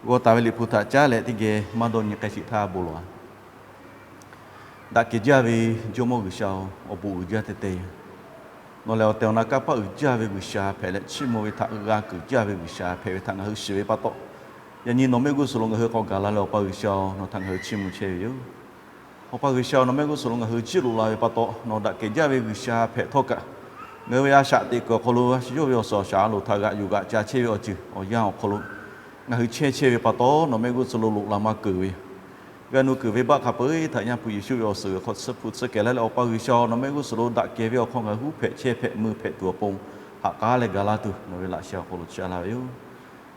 G'aw taˍ ve Liꞈ hpu htaꞈ caˉ leh teˇ geh maˇ dawˇ nyi k'ai sheˍ htaˇ bon lawˬ-a. Daꞈ kehˬ jaˇ ve Jawˇmawˇ G'uiˬsha-oˬ, awˬ bon uiˍ jaˇ teh teh. Nawˬ lehˬ awˬ tehˬ awˬ na kanˇ paˆ uiˍ jaˇ ve G'uiˬsha hpehꞈ leh, chiˇ mvuh ve htaꞈ g'a keunˍ jaˇ ve G'uiˬsha hpehꞈ ve htaꞈ ngaˬ hui shiˍ ve pa taw, yaꞈ nyi nawˬ mehˆ g'uˇ suhˍ lo ngaˬ hui hk'aw gaˬ la leh Awˬ pa G'uiˬsha-oˬ, nawˬ htaꞈ ngaˬ hui chiˇ mvuh chehˇ ve yoˬ. Awˬ pa G'uiˬsha-oˬ, nawˬ mehˆ g'uˇ suhˍ lo ngaˬ hui chiˇ loꞈ la ve pa taw, nawˬ daꞈ kehˬ jaˇ ve G'uiˬsha hpehꞈ htawˇ kaꞈ, ngaˬ hui ve a shaꞈ teꞈ kuiˬ awˬ hk'aw lo a shu yawˇ ve awˬ suhˍ awˬ shaˍ a loˍ htaꞈ g'aꞈ yuˬ g'aꞈ ca chehˇ ve awˬ ceuˬ awˬ yanˇ awˬ hk'aw lo ngaˬ hui chehˇ chehˇ ve pa taw, nawˬ mehˆ g'uˇ suhˍ lo loꞈ la maˇ keunˍ ve yoˬ. G'a nu keunˍ venˇbaˆ hk'a peu-eˬ htaꞈ Yaˇ hpu Yeˍsuˆ ve awˬ suhˍ g'uiˬ hk'aw tsuhˇ hpu tsuhˇ kehˬ laˇ leh, Awˬ pa G'uiˬsha-oˬ, nawˬ mehˆ g'uˇ suhˍ lo daꞈ kehˬ ve awˬ hk'aw ngaˬ hui huˉ hpehꞈ chehˇ hpehꞈ mui hpehꞈ tuˬ awˬ pon haꞈ k'aˉ leh gaˬ laˇ tuˬ nawˬ ve laꞈ sheh awˬ hk'aw lo chiˇ a laˇ ve yoˬ.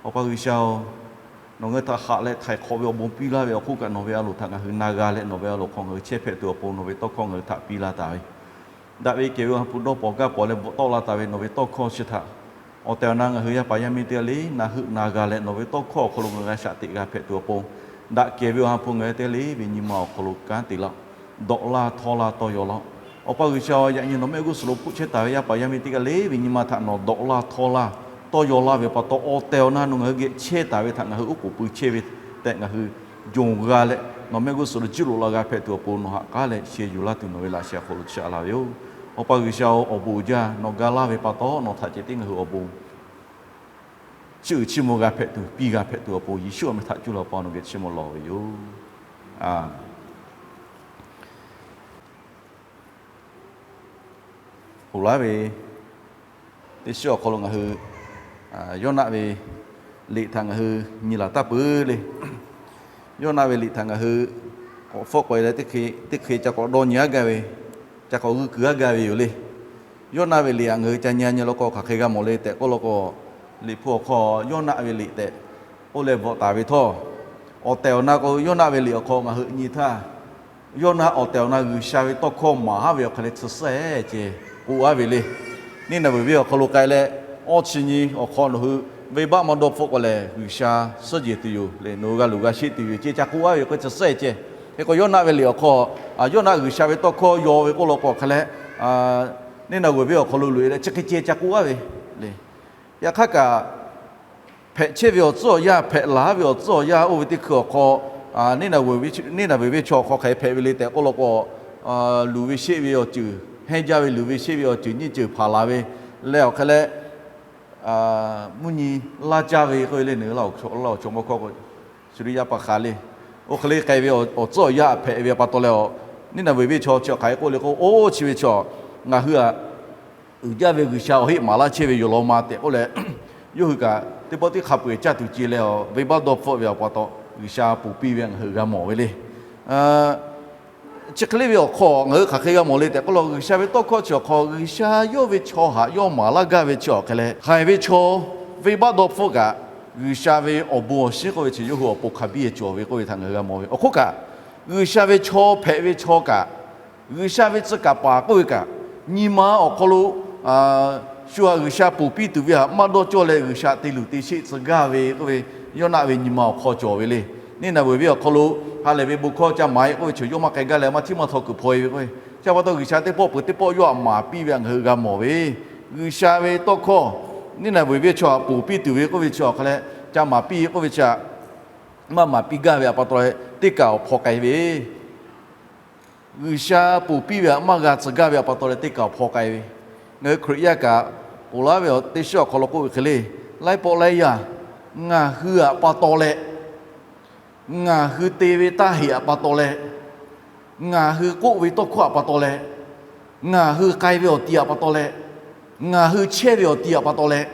Awˬ pa G'uiˬsha-oˬ, nawˬ ngaˬ hui htaꞈ haꞈ leh htaiˍ hk'awꞈ ve awˬ bon piˇ laˇ ve awˬ hk'oˆ kaꞈ, nawˬ ve a loˍ htaꞈ ngaˬ hui na g'a leh nawˬ ve a loˍ hk'aw ngaˬ hui chehˇ hpehꞈ tuˬ awˬ pon nawˬ ve tawˇ hkawˇ ngaˬ hui htaꞈ piˇ laˇ taˍ ve, daꞈ ve kehˬ ve Awˬ ha hpu dawˇ pawnˍ gaˇ pawnˍ leh bvuhꞈ tawˆ la taˍ ve nawˬ ve tawˇ hkawˇ chi htaꞈ awˬ tehˬ awˬ na ngaˬ hui yaˇ paˍ yaˇ miˇ teˇ g'aˇ le na heuˆ na g'a leh nawˬ ve tawˇ hkawˇ awˬ hk'aw lo ngaˬ hui a shaꞈ teꞈ g'a hpehꞈ tuˬ awˬ pon, daꞈ kehˬ ve Awˬ ha hpu ngaˬ hui teˇ g'aˇ le ve nyi ma awˬ hk'aw lo kanˉ te laˇ-oˆ. Dawꞈ laˇ htawˇ laˇ tawˇ yaw laˇ-oˆ. Awˬ pa G'uiˬsha-oˬ, yaꞈ nyi nawˬ mehˆ g'uˇ suhˍ lo hpuˆ chehˇ taˍ ve yaˇ paˍ yaˇ miˇ teˇ g'aˇ le ve nyi ma htaꞈ nawˬ dawꞈ laˇ htawˇ laˇ tawˇ yaw laˇ ve pa taw, awˬ tehˬ awˬ na nawˬ ngaˬ hui geh chehˇ taˍ ve htaꞈ ngaˬ hui oˉ k'oˍ pui chehˇ ve tehꞈ ngaˬ hui yonˍ g'a leh, nawˬ mehˆ g'uˇ suhˍ lo jiˇ loꞈ la g'a hpehꞈ tuˬ awˬ pon nawˬ haꞈ k'aˉ leh sheh yuˬ laˇ tuˬ nawˬ ve laꞈ sheh awˬ hk'aw lo chiˇ a laˇ ve yoˬ. Awˬ pa G'uiˬsha-oˬ, awˬ bon uiˍ jaˇ. Nawˬ ga laˇ ve pa taw nawˬ htaꞈ ceh tiˉ ngaˬ hui awˬ bon chiˇ uiˍ chiˇ mvuh g'a hpehꞈ tuˬ, piˇ g'a hpehꞈ tuˬ awˬ pon Yeˍsuˆ awˬ meh htaꞈ cuˇ leh Awˬ pa nawˬ geh chiˇ mvuh lawˬ ve yoˬ. Aˬ, hoꞈ laˉ ve teˇ shiˉ awˬ hk'aw lo ngaˬ hui Yawˇnaˆ ve liꞈ htaꞈ ngaˬ hui nyi laˬ taˇ peuˬ le. Yawˇnaˆ ve liꞈ htaꞈ ngaˬ hui k'awꞈ hpfuhˆ k'awꞈ e leh, teˇ hk'e ca k'awꞈ dawˇ nyi aˉ gaˇ ve, ca k'awꞈ g'uiˇ kuiˬ aˉ gaˇ ve yoˬ le. Yawˇnaˆ ve liꞈ htaꞈ ngaˬ hui ca nyi nyi law k'o hk'aˬ hk'e g'a mawˬ le tehꞈ k'oˆ law k'o, Liꞈ hpu awˬ hk'aw Yawˇnaˆ ve liꞈ tehꞈ k'oˆ leh bvuhꞈ taˍ ve htawˇ, awˬ tehˬ awˬ na k'o Yawˇnaˆ ve liꞈ awˬ hk'aw ngaˬ hui nyi htaˇ, Yawˇnaˆ awˬ tehˬ awˬ na G'uiˬsha ve tawˇ hkawˇ maˍ haˉ ve awˬ hk'aˬ leh chi suhˉ-ehˍ ceh k'oˆ aˉ ve le. Neˇnaˬveˍ venˇ awˬ hk'aw lo k'ai leh, awˇ chi nyi awˬ hk'aw nawˬ hui venˇbaˆ maˇ dawˇ hpfuhˆ k'o lehˬ, G'uiˬsha suhˉ jehˬ tuˬ yoˬ le, nawˬ hui g'a luˬ g'a sheˆ tuˬ yoˬ ceh ca k'oˆ aˉ ve k'o chi suhˉ-ehˍ ceh. Hk'e k'o Yawˇnaˆ ve liꞈ awˬ hk'aw, Yawˇnaˆ G'uiˬsha ve tawˇ hkawˇ yaw ve k'oˆ law k'o hk'aˬ leh, Neˇnaˬveˍ venˇ awˬ hk'aw lo loꞈ e leh chi hk'e ceh ca k'oˆ aˉ ve le. Yaꞈ hk'aˇ kaꞈ, hpehꞈ chehˇ ve awˬ tcuhˉ awˬ yanˇ, hpehꞈ laˬ ve awˬ tcuhˉ awˬ yanˇ oˇ ve teˇ hkui awˬ hk'aw, Neˇnaˬveˍ venˇ chaw hk'aˬ hk'e hpehꞈ ve le tehꞈ k'oˆ law k'o, luˬ ve sheˆ ve awˬ ceuˬ, hehnˇ jaˇ ve luˬ ve sheˆ ve awˬ ceuˬ nyiˇ ceuˬ hpanˍ laˬ ve leh awˬ hk'e leh, mvuhˇ nyi laˇ caˇ ve k'oˆ ve le, nawˬ hui laˇ awˬ chaw mawˇ hkawˇ k'o, Suˍriˆyaˇ paˍ hk'aˬ le, oˇ hk'e le k'ai ve awˬ tcuhˉ awˬ yanˇ hpehꞈ ve pa taw leh, Neˇnaˬveˍ venˇ chaw chi hk'aˬ hk'e k'oˆ le k'o, oˇ chi ve chaw, ngaˬ hui aꞈ uiˍ jaˇ ve G'uiˬsha awˬ heˆ maˍ laˇ chehˇ ve yoˬ law ma tehꞈ k'oˆ leh, yawˇ hui kaꞈ teˇ pawˆ teˇ hk'a peu-eˬ caˇ tuˬ ce leh, venˇbaˆ dawˇ hpfuhˆ ve awˬ pa taw G'uiˬsha ponˬ piˇ ve ngaˬ hui g'a mawˬ ve le. Chi hk'e le ve awˬ hk'aw ngaˬ hui hk'aˬ hk'e g'a mawˬ le tehꞈ k'oˆ law, G'uiˬsha ve tawˇ hkawˇ chi awˬ hk'aw G'uiˬsha yawˇ ve chaw haꞈ yawˇ maˍ laˇ gaˇ ve chi awˬ hk'e leh, haiˬ ve chaw venˇbaˆ dawˇ hpfuhˆ kaꞈ, G'uiˬsha ve awˬ bon awˬ shinˉ k'oˆ ve chi yawˇ hui awˬ pon hk'a biˇ cawˬ ve k'oˆ ve htaꞈ ngaˬ hui g'a mawˬ ve. Awˬ hk'oˆ kaꞈ, G'uiˬsha ve chaw hpehꞈ ve chaw kaꞈ, G'uiˬsha ve tcuh kaˍ paˍ k'oˆ ve kaꞈ, nyi ma awˬ hk'aw lo shu htaꞈ G'uiˬsha ponˬ piˇ tuˬ ve htaꞈ maˇ dawˇ cawˇ leh G'uiˬsha te luˬ te sheˆ tcuh gaˇ ve k'oˆ ve, Yawˇnaˆ ve nyi ma awˬ hk'aw cawˬ ve le. Neˇnaˬveˍ venˇ awˬ hk'aw lo ha lehˬ ve bon hkawˇ ca maˍ-e k'oˆ ve chaw yawˇ maˇ k'ai gaˇ leh maˇ htiˇ maˇ htaw kuiˬ hpaw-e ve k'oˆ ve, chi pa taw G'uiˬsha teˇ pawˆ peuˬ teˇ pawˆ yawˇ htaꞈ maˍ piˇ ve htaꞈ ngaˬ hui g'a mawˬ ve. G'uiˬsha ve tawˇ hkawˇ Neˇnaˬveˍ venˇ chaw htaꞈ ponˬ piˇ tuˬ ve k'oˆ ve chi awˬ hk'a leh, ca maˍ piˇ k'oˆ ve chi htaꞈ maˇ maˍ piˇ gaˇ ve awˬ pa taw leh teˇ kaˬ awˬ hpaw k'ai ve G'uiˬsha ponˬ piˇ ve htaꞈ maˇ g'a tcuh gaˇ ve awˬ pa taw leh teˇ kaˬ awˬ hpaw k'ai ve. Ngaˬ hui Hkriꞈ yaˇ kaꞈ ponˬ laˇ ve awˬ teˇ shiˉ awˬ hk'aw lo k'oˆ ve hk'e le, laiˉ pawˆ laiˉ yaˇ ngaˬ hui htaꞈ pa taw leh, ngaˬ hui te ve taˇ heꞈ htaꞈ pa taw leh, ngaˬ hui k'oˆ ve tawˇ hkawˇ htaꞈ pa taw leh, ngaˬ hui k'ai ve awˬ ti htaꞈ pa taw leh, ngaˬ hui chehˇ ve awˬ ti htaꞈ pa taw leh,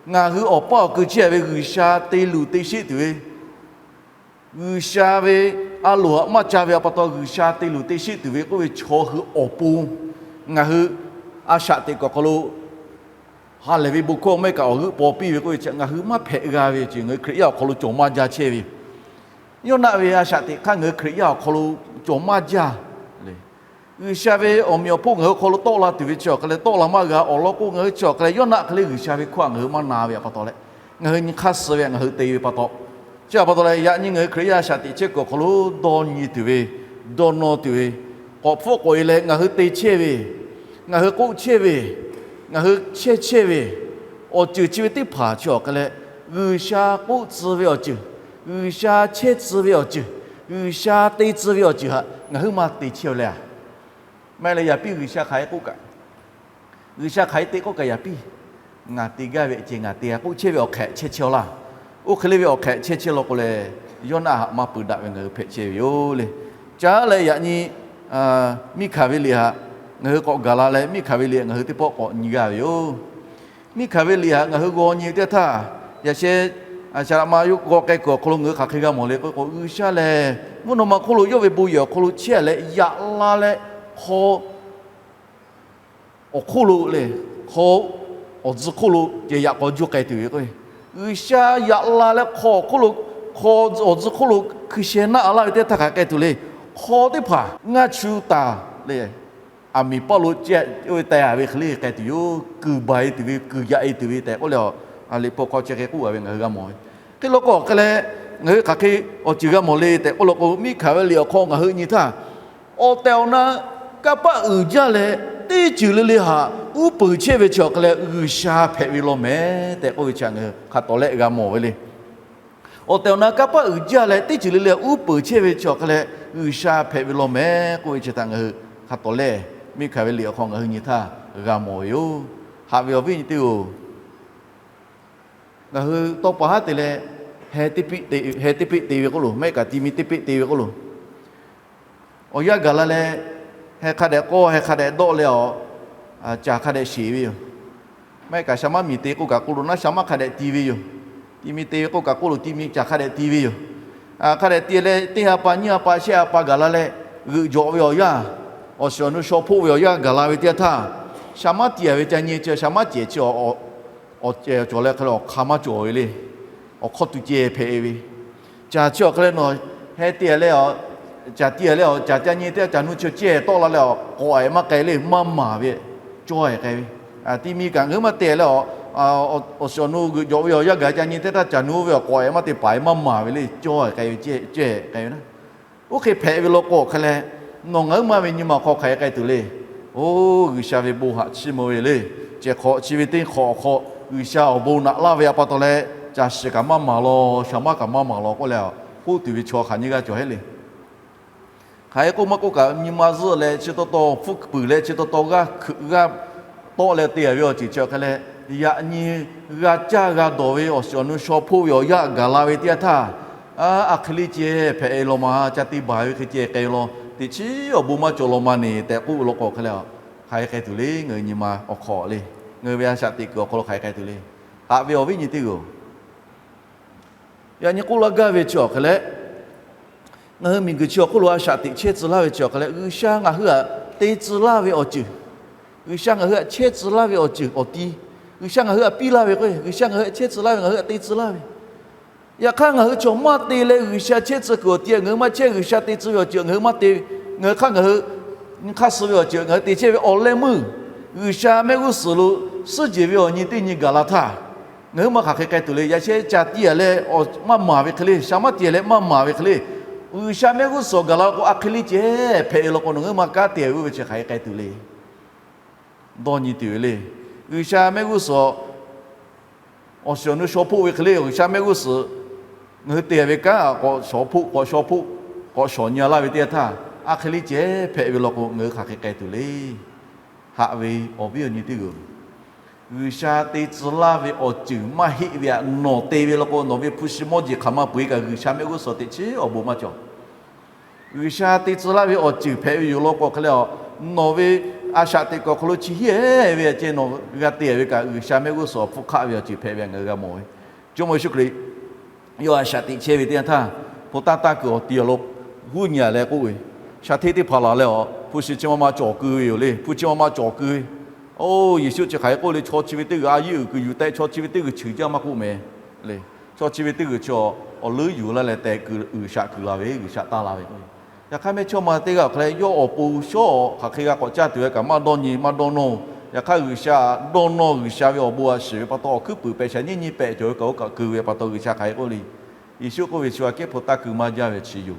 ngaˬ hui awˬ paˇ awˬ kui chehˇ ve G'uiˬsha te luˬ te sheˆ tuˬ ve G'uiˬsha ve a loˍ htaꞈ maˇ ca ve htaꞈ pa taw G'uiˬsha te luˬ te sheˆ tuˬ ve k'oˆ ve chaw hui awˬ pon ngaˬ hui a shaꞈ teꞈ kuiˬ awˬ hk'aw lo ha lehˬ ve bon hkawˇ maˇ heˆ kaꞈ awˬ g'euˆ paw piˇ ve k'oˆ ve chi ngaˬ hui maˇ hpehꞈ g'a ve ceuˬ ngaˬ hui Hkriꞈ yaˇ awˬ hk'aw lo cawˬ maˇ jaˇ chehˇ ve. Yawˇnaˆ ve a shaꞈ teꞈ hk'aˇ ngaˬ hui Hkriꞈ yaˇ awˬ hk'aw lo cawˬ maˇ jaˇ le. G'uiˬsha ve awˬ meꞈ awˬ hponˇ ngaˬ hui hk'aw lo tawˆ la tuˬ ve chi awˬ hk'a leh tawˆ la maˇ g'a awˬ lawn k'o, ngaˬ hui chi awˬ hk'a leh Yawˇnaˆ hk'e le G'uiˬsha ve hkawˇ htaꞈ ngaˬ hui maˇ na ve htaꞈ pa taw leh, ngaˬ hui nyi hk'aˇ suh ve htaꞈ ngaˬ hui te ve pa taw, chi htaꞈ pa taw leh yaꞈ nyi ngaˬ hui Hkriꞈ yaˇ a shaꞈ teꞈ chehˇ kuiˬ awˬ hk'aw lo dawˇ nyi tuˬ ve, dawˇ nawˇ tuˬ ve, k'awꞈ hpfuhˆ k'awꞈ e leh ngaˬ hui te chehˇ ve, ngaˬ hui k'oˆ chehˇ ve, ngaˬ hui chehˇ chehˇ ve awˬ ceuˬ chi ve teˇ hpaˍ chi awˬ hk'a leh G'uiˬsha k'oˆ tcuh ve awˬ ceuˬ, G'uiˬsha chehˇ tcuh ve awˬ ceuˬ, G'uiˬsha te tcuh ve awˬ ceuˬ htaꞈ ngaˬ hui maˇ te chehˇ-oˬ le. Maˇ heˆ leh yaꞈ piˇ G'uiˬsha hk'aˬ hk'e k'oˆ kaꞈ, G'uiˬsha hk'aˬ hk'e te k'oˆ kaꞈ yaꞈ piˇ. Ngaˬ te gaˇ ve ceh ngaˬ te-a k'oˆ chehˇ ve awˬ hk'ehꞈ chehˇ chehˇ-oˬ laˇ. Oˇ hk'e le ve awˬ hk'ehꞈ chehˇ chehˇ law k'o lehˬ, yawˇ naˆ haꞈ maˇ peuˬ daꞈ ve ngaˬ hui hpehꞈ chehˇ ve yoˬ le. Caˉ leh yaꞈ nyi Miˇhkaˍ ve liꞈ htaꞈ ngaˬ hui k'awꞈ gaˬ la leh, Miˇhkaˍ ve liꞈ ngaˬ hui teˇ pawˆ k'awꞈ nyi gaˇ ve yoˬ. Miˇhkaˍ ve liꞈ htaꞈ ngaˬ hui g'aw nyi ve teˇ htaˇ, yaꞈ sheh, a, shaˍ laꞈ ma yawˇ g'aw k'ai kuiˬ awˬ hk'aw lo ngaˬ hui hk'aˬ hk'e g'a mawˬ le k'o, G'uiˬsha lehˬ mvuhˇ naw ma hk'oˆ lo yawˇ ve bon yehˬ awˬ hk'aw lo chehˇ leh yaꞈ la leh, hk'aw awˬ hk'oˆ lo lehˬ, hk'aw awˬ tcuh hk'oˆ lo ceh yaꞈ k'aw juˇ k'ai tuˬ ve k'o, G'uiˬsha yaꞈ la leh hk'aw awˬ hk'oˆ lo, hk'aw awˬ tcuh hk'oˆ lo hkui sheh naˆ laˇ ve teˇ htaˇ hk'aˬ hk'e k'ai tuˬ le. Hk'aw teˇ hpaˍ ngaˇ chu taˍ leh, aˬ miˍ paˇ lo ceh oˇ ve teh-a ve hk'e le k'ai tuˬ yoˬ. Kuiˬ baˬ-e tuˬ ve, kuiˬ yaꞈ-e tuˬ ve tehꞈ k'oˆ leh, a, liꞈ hpu hk'aw chi hk'e k'oˆ-a ve ngaˬ hui g'a mawˬ ve. Hk'e law k'o hk'e leh, ngaˬ hui hk'aˬ hk'e awˬ ceuˬ g'a mawˬ le tehꞈ k'oˆ law k'o, Miˇhkaˍ ve liꞈ awˬ hk'aw ngaˬ hui nyi htaˇ, awˬ tehˬ awˬ na kanˇ paˆ uiˍ jaˇ leh teˇ ceuˬ le le htaꞈ uˉ peunˍ chehˇ ve chi awˬ hk'e leh G'uiˬsha hpehꞈ ve law mehˍ tehꞈ k'oˆ ve chi ngaˬ hui hk'a tawˍ lehˆ g'a mawˬ ve le. Awˬ tehˬ awˬ na kanˇ paˆ uiˍ jaˇ leh teˇ ceuˬ le le uˉ peunˍ chehˇ ve chi awˬ hk'e leh G'uiˬsha hpehꞈ ve law mehˍ k'oˆ ve chi htaꞈ ngaˬ hui hk'a tawˍ lehˆ Miˇhkaˍ ve liꞈ awˬ hk'aw ngaˬ hui nyi htaˇ g'a mawˬ ve yoˬ. Haꞈ ve awˬ viˉ nyi teˇ-oˬ, ngaˬ hui tawˇ pa haˉ te leh, heh teˇ peˆ te ve k'oˆ loˬ, maˇ heˆ kaꞈ ti mi teˇ peˆ te ve k'oˆ loˬ, awˬ yanˇ gaˬ la leh, heh hk'a dehꞈ k'awˇ, heh hk'a dehꞈ dawˆ leh awˬ, caˬ hk'a dehꞈ sheˍ ve yoˬ. Maˇ heˆ kaꞈ shaˍ maˇ miˬ te k'oˆ kaꞈ k'oˆ loˬ, naˆ shaˍ maˇ hk'a dehꞈ ti ve yoˬ. Ti mi te ve k'oˆ kaꞈ k'oˆ loˬ, ti mi caˬ hk'a dehꞈ ti ve yoˬ. Hk'a dehꞈ ti leh teˇ ha pa nyiˇ ha pa shehˆ ha pa gaˬ la leh, g'euꞈ jawꞈ ve awˬ yanˇ, awˬ shiˍ awˬ nu shaw hpoˆ ve awˬ yanˇ gaˬ la ve teˇ yanˇ htaˇ, shaˍ maˇ ti-a ve ca nyi chi shaˍ maˇ cehˬ chi awˬ cawˬ leh hk'e leh awˬ hk'a maˇ cawˬ ve le. Awˬ hk'aw tuˬ ceh hpehꞈ ve, caˬ chi awˬ hk'e leh nawˬ heh te-a leh, caˬ ti-a leh awˬ caˬ ca nyi teˇ yanˇ caˬ nu chi ceh tawˆ la leh awˬ k'awꞈ-e maˇ k'ai le, maˇ maˍ ve, cawˇ-e k'ai ve. Ti mi kaꞈ ngaˬ hui maˇ te leh awˬ shiˍ awˬ nu g'euꞈ jawꞈ ve awˬ yanˇ gaˬ ca nyi teˇ htaˇ caˬ nu oˇ ve awˬ k'awꞈ-e maˇ te paˍ-e maˇ maˍ ve le, cawˇ-e k'ai ve, ceh k'ai ve naˉ. Oˇ hk'e hpehꞈ ve law k'o hk'e leh, nawˬ ngaˬ hui maˇ ve nyi ma awˬ hk'aw hk'aˬ hk'e k'ai tuˬ le. Oˇ, G'uiˬsha ve bon haꞈ chiˇ mvuh ve le. Ceh hk'awꞈ chi ve teˇ hk'awꞈ awˬ hk'aw G'uiˬsha awˬ bon naꞈ laˇ ve pa taw leh, caˬ shiˍ kaꞈ maˇ maˍ law, shaˍ maˇ kaꞈ maˇ maˍ law k'oˆ leh, k'oˆ tuˬ ve chaw hk'aˬ nyiˇ g'aˇ cawˬ heˆ le. Hk'aˬ hk'e k'oˆ maˇ k'oˆ kaꞈ, nyi ma zuhˆ leh chi taw taw hpfuhˆ puiˍ leh chi taw taw g'aˇ hkeuꞈ g'aˇ tawˆ leh te-a ve awˬ ceuˬ chi awˬ hk'e leh, yaꞈ nyi g'a caˇ g'a dawˬ ve awˬ shiˍ awˬ nu shaw hpoˆ ve awˬ yanˇ gaˬ la ve teˇ yanˇ htaˇ, a hk'e le ceh hpehꞈ-e law ma, ca te baˬ ve hk'e ceh k'ai law, teꞈ chiˉ awˬ bon maˇ cawˬ law ma neˬ tehꞈ k'oˆ ve law k'o hk'e leh, hk'aˬ hk'e k'ai tuˬ le. Ngaˬ hui nyi ma awˬ hk'aw le, ngaˬ hui ve a shaꞈ teꞈ kuiˬ awˬ hk'aw lo hk'aˬ hk'e k'ai tuˬ le. Haꞈ ve awˬ viˉ nyi teˇ g'aˇ-oˬ, yaꞈ nyi k'oˆ laˇ gaˇ ve chi awˬ hk'e leh, ngaˬ hui miˬguiˬ chi awˬ hk'oˆ lo a shaꞈ teꞈ chehˇ tcuh laˇ ve chi awˬ hk'e leh, G'uiˬsha ngaˬ hui htaꞈ te tcuh laˇ ve awˬ ceuˬ, G'uiˬsha ngaˬ hui htaꞈ chehˇ tcuh laˇ ve awˬ ceuˬ awˬ ti, G'uiˬsha ngaˬ hui htaꞈ piˇ laˇ ve k'o, G'uiˬsha ngaˬ hui htaꞈ chehˇ tcuh laˇ ve, ngaˬ hui htaꞈ te tcuh laˇ ve. Yaꞈ hk'aˇ ngaˬ hui chaw maˇ te leh G'uiˬsha chehˇ tcuh kuiˬ awˬ ti ngaˬ hui maˇ chehˇ, G'uiˬsha te tcuh ve awˬ ceuˬ ngaˬ hui maˇ te, ngaˬ hui hk'aˇ ngaˬ hui hk'aˇ suh ve awˬ ceuˬ ngaˬ hui te chehˇ ve awˬ leh meuˇ, G'uiˬsha mehˆ g'uˇ suhˍ lo suhˉ jehˬ ve awˬ nyi teˇ nyi gaˬ la htaˇ, ngaˬ hui maˇ hk'aˬ hk'e k'ai tuˬ le. Yaꞈ sheh ca tiˇ-a leh maˇ maˍ ve hk'e le, shaˍ maˇ tiˇ-a leh maˇ maˍ ve hk'e le, G'uiˬsha mehˆ g'uˇ suhˍ gaˬ la k'o, a hk'e le ceh hpehꞈ-e law k'o, nawˬ ngaˬ hui maˇ kanˉ te-a ve oˇ ve chi hk'aˬ hk'e k'ai tuˬ le. Dawˇ nyi tuˬ ve le. G'uiˬsha mehˆ g'uˇ suhˍ awˬ shiˍ awˬ nu shaw hpoˆ ve hk'e le, G'uiˬsha mehˆ g'uˇ suhˍ ngaˬ hui te-a ve kanˉ k'awꞈ shaw hpoˆ, k'awꞈ shaw hpoˆ, k'awꞈ shawˍ nyi-a laˇ ve teˇ yanˇ htaˇ, a hk'e le ceh hpehꞈ ve law k'o, ngaˬ hui hk'aˬ hk'e k'ai tuˬ le. Haꞈ ve awˬ viˉ awˬ nyi teˇ g'aˇ-oˬ, G'uiˬsha te tcuh laˇ ve awˬ ceuˬ maˇ heˆ ve htaꞈ nawˬ te ve law k'o, nawˬ ve hpu shi mawˇ jeˬ hk'aˬ ma peuˬ-e kaꞈ, G'uiˬsha mehˆ g'uˇ suhˍ teꞈ chiˉ awˬ bon maˇ cawˬ. G'uiˬsha te tcuh laˇ ve awˬ ceuˬ hpehꞈ ve yoˬ law k'o hk'e leh, nawˬ ve a shaꞈ teꞈ kuiˬ awˬ hk'aw lo chi hiˉ-ehˉ ve ceh nawˬ g'a te-a ve kaꞈ, G'uiˬsha mehˆ g'uˇ suhˍ awˬ hpfuhˇ hk'aˆ ve awˬ ceuˬ hpehꞈ ve htaꞈ ngaˬ hui g'a mawˬ ve. Jawˇmawˇ Yeˍsuˆ Hkriꞈ yawˇ a shaꞈ teꞈ chehˇ ve teˇ yanˇ htaˇ, hpu taˇ taˇ kuiˬ awˬ ti awˬ lo g'uˇ nyi-a leh k'oˆ ve, shaˍ hteˇ teˇ hpaˍ laˬ leh awˬ hpu shi chi ma ma cawˬ keu ve yoˬ le. Hpu chi ma ma cawˬ keu ve. Oˇ, Yeˍsuˆ chi hk'aˬ hk'e k'oˆ le, chaw chi ve teˇ g'uiˬ a yeˇ uiˍ kuiˬ yuˬ tehꞈ, chaw chi ve teˇ g'uiˬ cheuˬ jaˇ maˇ k'oˆ mehˍ le. Chaw chi ve teˇ g'uiˬ chi awˬ leuˉ yuˬ laˇ leh tehꞈ kuiˬ uiˍ shaꞈ kuiˬ la ve, G'uiˬsha taˇ la ve k'o, yaꞈ hk'aˇ mehˇchawˇma teˇ g'aˇ awˬ hk'aw leh yawˇ awˬ pon shawˉ hk'aˬ hk'e g'a k'awꞈ caˇ tuˬ ve kaꞈ maˇ dawˇ nyi maˇ dawˇ nawˇ-oˬ. Yaꞈ hk'aˇ G'uiˬsha dawˇ nawˇ, G'uiˬsha ve awˬ bon a shiˍ ve pa taw awˬ hkuiˉ puiˍ pehꞈ shaˍ nyiˇ nyiˇ pehꞈ cawˬ ve kaꞈ oˇ kaꞈ keu ve pa taw G'uiˬsha hk'aˬ hk'e k'oˆ le. Yeˍsuˆ k'oˆ ve, Chi aꞈ kehˉ hpu taˇ kuiˬ maˇ jaˇ ve chi yoˬ.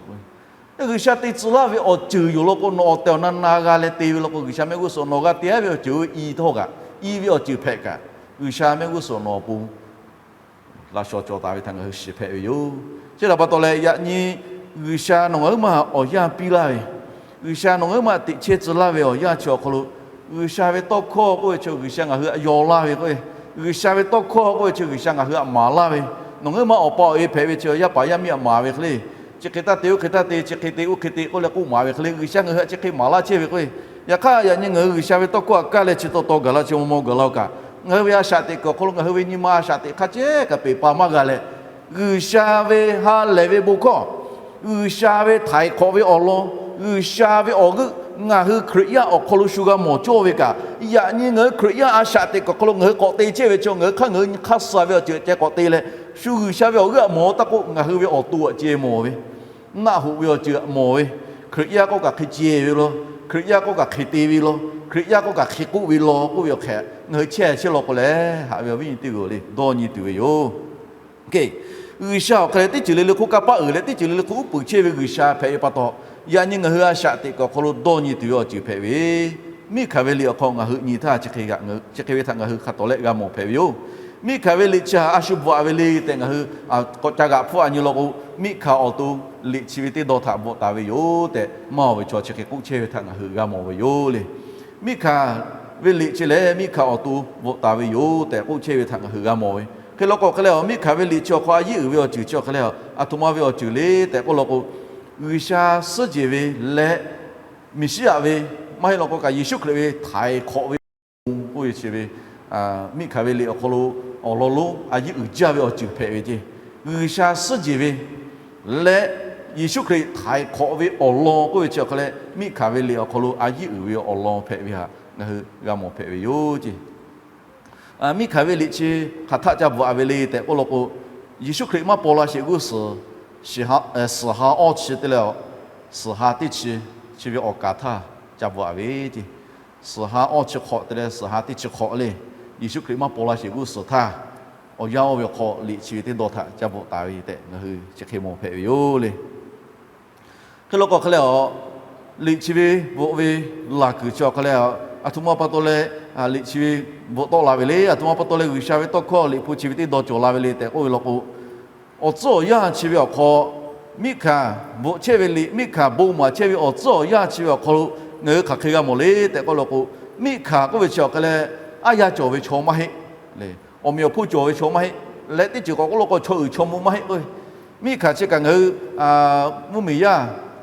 G'uiˬsha te tcuh laˇ ve awˬ ceuˬ yoˬ law k'o, nawˬ awˬ tehˬ awˬ na na g'a leh te ve law k'o, G'uiˬsha mehˆ g'uˇ suhˍ nawˬ g'a te-a ve awˬ ceuˬ oˇ i htawˇ kaꞈ, i ve awˬ ceuˬ hpehꞈ kaꞈ, G'uiˬsha mehˆ g'uˇ suhˍ nawˬ awˬ pon laꞈ shawnˍ cawˬ taˍ ve htaꞈ ngaˬ hui shiˍ hpehꞈ ve yoˬ. Chi htaꞈ pa taw leh, yaꞈ nyi G'uiˬsha nawˬ ngaˬ huiˉ maˬ awˬ yanˇ piˇ laˇ ve, G'uiˬsha nawˬ ngaˬ huiˉ maˬ teꞈ chehˇ tcuh laˇ ve awˬ yanˇ chi awˬ hk'aw lo, G'uiˬsha ve tawˇ hkawˇ k'oˆ ve chi G'uiˬsha ngaˬ hui htaꞈ yaw laˇ ve k'o, G'uiˬsha ve tawˇ hkawˇ k'oˆ ve chi G'uiˬsha ngaˬ hui htaꞈ maˍ laˇ ve, nawˬ ngaˬ huiˉ maˬ awˬ pa awˬ e hpehꞈ ve chi yaˇ paˍ yaˇ miˇ htaꞈ maˍ ve hk'e le, chi hk'e taˇ te, oˇ hk'e taˇ te, chi hk'e te, oˇ hk'e te k'oˆ leh k'oˆ maˍ ve hk'e le, G'uiˬsha ngaˬ hui htaꞈ chi hk'e maˍ laˇ chehˇ ve k'o, yaꞈ hk'aˇ yaꞈ nyi ngaˬ hui G'uiˬsha ve tawˇ hkawˇ htaꞈ kaˇ leh chi taw taw gaˬ la, chi maw maw gaˬ la kaꞈ, ngaˬ hui ve a shaꞈ teꞈ kuiˬ awˬ hk'aw lo ngaˬ hui ve nyi ma a shaꞈ teꞈ hk'a cehˉ kaꞈ peˬ pa maˇ g'a leh, G'uiˬsha ve ha lehˬ ve bon hkawˇ, G'uiˬsha ve htaiˍ hk'awꞈ ve awˬ lawn, G'uiˬsha ve awˬ g'euˆ ngaˬ hui Hkriꞈ yaˇ awˬ hk'aw lo shu g'a mawˬ cawˇ ve kaꞈ, yaꞈ nyi ngaˬ hui Hkriꞈ yaˇ a shaꞈ teꞈ kuiˬ awˬ hk'aw lo ngaˬ hui k'awꞈ te chehˇ ve chi ngaˬ hui hk'aˇ ngaˬ hui hk'aˇ suh ve awˬ ceuˬ ceh k'awꞈ te leh, shu G'uiˬsha ve awˬ g'euˆ htaꞈ mawˬ taˇ k'oˆ, ngaˬ hui ve awˬ to awˬ ceh mawˬ ve, naˆ hoꞈ ve awˬ ceuˬ mawˬ ve, Hkriꞈ yaˇ k'oˆ kaꞈ hk'e ceh ve law, Hkriꞈ yaˇ k'oˆ kaꞈ hk'e te ve law, Hkriꞈ yaˇ k'oˆ kaꞈ hk'e k'oˆ ve law k'oˆ ve awˬ hk'e, ngaˬ hui chehˇ chehˇ law k'o leh, haꞈ ve awˬ viˉ nyi teˇ g'aˇ le dawˇ nyi tuˬ ve yoˬ. G'uiˬsha awˬ hk'e leh teˇ ceuˬ le le hk'oˆ kanˇ paˆ uiˍ leh teˇ ceuˬ le le hk'oˆ uˉ peunˍ chehˇ ve G'uiˬsha hpehꞈ ve pa taw, yaꞈ nyi ngaˬ hui a shaꞈ teꞈ kuiˬ awˬ hk'aw lo dawˇ nyi tuˬ ve awˬ ceuˬ hpehꞈ ve, miˉ hkanˍ ve liꞈ awˬ hk'aw ngaˬ hui nyi htaˇ, chi hk'e ve htaꞈ ngaˬ hui hk'a tawˍ leh g'a mawˬ hpehꞈ ve yoˬ. Miˉ hkanˍ ve liꞈ chi htaꞈ a shu bvuhꞈ ve le tehꞈ ngaˬ hui k'awꞈ ca g'aꞈ hpfuhˆ a nyi law k'o, miˉ hkanˍ awˬ to liꞈ chi ve teˇ dawˇ htaꞈ bvuhꞈ taˍ ve yoˬ tehꞈ, maˇ oˬ ve chaw chi hk'e k'oˆ chehˇ ve htaꞈ ngaˬ hui g'a mawˬ ve yoˬ le. Miˉ hkanˍ ve liꞈ chi lehˬ, miˉ hkanˍ awˬ to bvuhꞈ taˍ ve yoˬ tehꞈ k'oˆ chehˇ ve htaꞈ ngaˬ hui g'a mawˬ ve. Hk'e law k'o hk'e leh, miˉ hkanˍ ve liꞈ chi awˬ hk'aw a yeˇ uiˍ ve awˬ ceuˬ chi awˬ hk'e leh, a htoꞈ ma ve awˬ ceuˬ le tehꞈ k'oˆ law k'o, G'uiˬsha suhˉ jehˬ ve leh Meˍsiˉyaꞈ ve, maˇ heˆ law k'o kaꞈ Yeˍsuˆ Hkriꞈ ve htaiˍ hk'awꞈ ve awˬ lawn k'oˆ ve chi ve, miˉ hkanˍ ve liꞈ awˬ hk'aw lo awˬ lawn lonˉ a yeˇ uiˍ jaˇ ve awˬ ceuˬ hpehꞈ ve ceˇ. G'uiˬsha suhˉ jehˬ ve leh Yeˍsuˆ Hkriꞈ htaiˍ hk'awꞈ ve awˬ lawn k'oˆ ve chi awˬ hk'e leh, miˉ hkanˍ ve liꞈ awˬ hk'aw lo a yeˇ uiˍ ve awˬ lawn hpehꞈ ve htaꞈ ngaˬ hui g'a mawˬ hpehꞈ ve yoˬ ceˇ. Miˉ hkanˍ ve liꞈ chi hk'aˬ htaˆ ca bvuhꞈ ve le tehꞈ k'oˆ law k'o, Yeˍsuˆ Hkriꞈ maˇ paw la sheˍ g'uˇ suhˍ, suhˍ ha awˇ chi te leh, suhˍ ha teˇ chi, chi ve awˬ kaˍ htaˇ ca bvuhꞈ ve ceˇ. Suhˍ ha awˇ chi hk'awꞈ te leh suhˍ ha teˇ chi hk'awꞈ le, Yeˍsuˆ Hkriꞈ maˇ paw la sheˍ g'uˇ suhˍ htaˇ, awˬ yanˇ oˇ ve awˬ hk'aw liꞈ chi ve teˇ dawˇ htaꞈ ca bvuhꞈ taˍ ve tehꞈ ngaˬ hui chi hk'e mawˬ hpehꞈ ve yoˬ le. Hk'e law k'o hk'e leh, liꞈ chi ve bvuhꞈ ve laˬ kuiˬ chi awˬ hk'e leh, a htoꞈ ma pa taw leh liꞈ chi ve bvuhꞈ tawˆ la ve le, a htoꞈ ma pa taw leh G'uiˬsha ve tawˇ hkawˇ liꞈ hpu chi ve teˇ dawˇ cawˬ la ve le tehꞈ k'oˆ ve law k'o, awˬ tcuhˉ awˬ yanˇ chi ve awˬ hk'aw, miˉ hkanˍ bvuhꞈ chehˇ ve liꞈ, miˉ hkanˍ bon maˍ chehˇ ve awˬ tcuhˉ awˬ yanˇ chi ve awˬ hk'aw lo ngaˬ hui hk'aˬ hk'e g'a mawˬ le tehꞈ k'oˆ law k'o, miˉ hkanˍ k'oˆ ve chi awˬ hk'e leh, aˉ yaˇ cawˬ ve chaw maˇ heˆ le, awˬ meꞈ awˬ hponˇ cawˬ ve chaw maˇ heˆ leh, teˇ ceuˬ k'awꞈ k'oˆ law k'o chaw uiˍ chaw mvuh maˇ heˆ k'oˆ ve, miˉ hkanˍ chi kaꞈ ngaˬ hui mvuhˇmiˬ yaˇ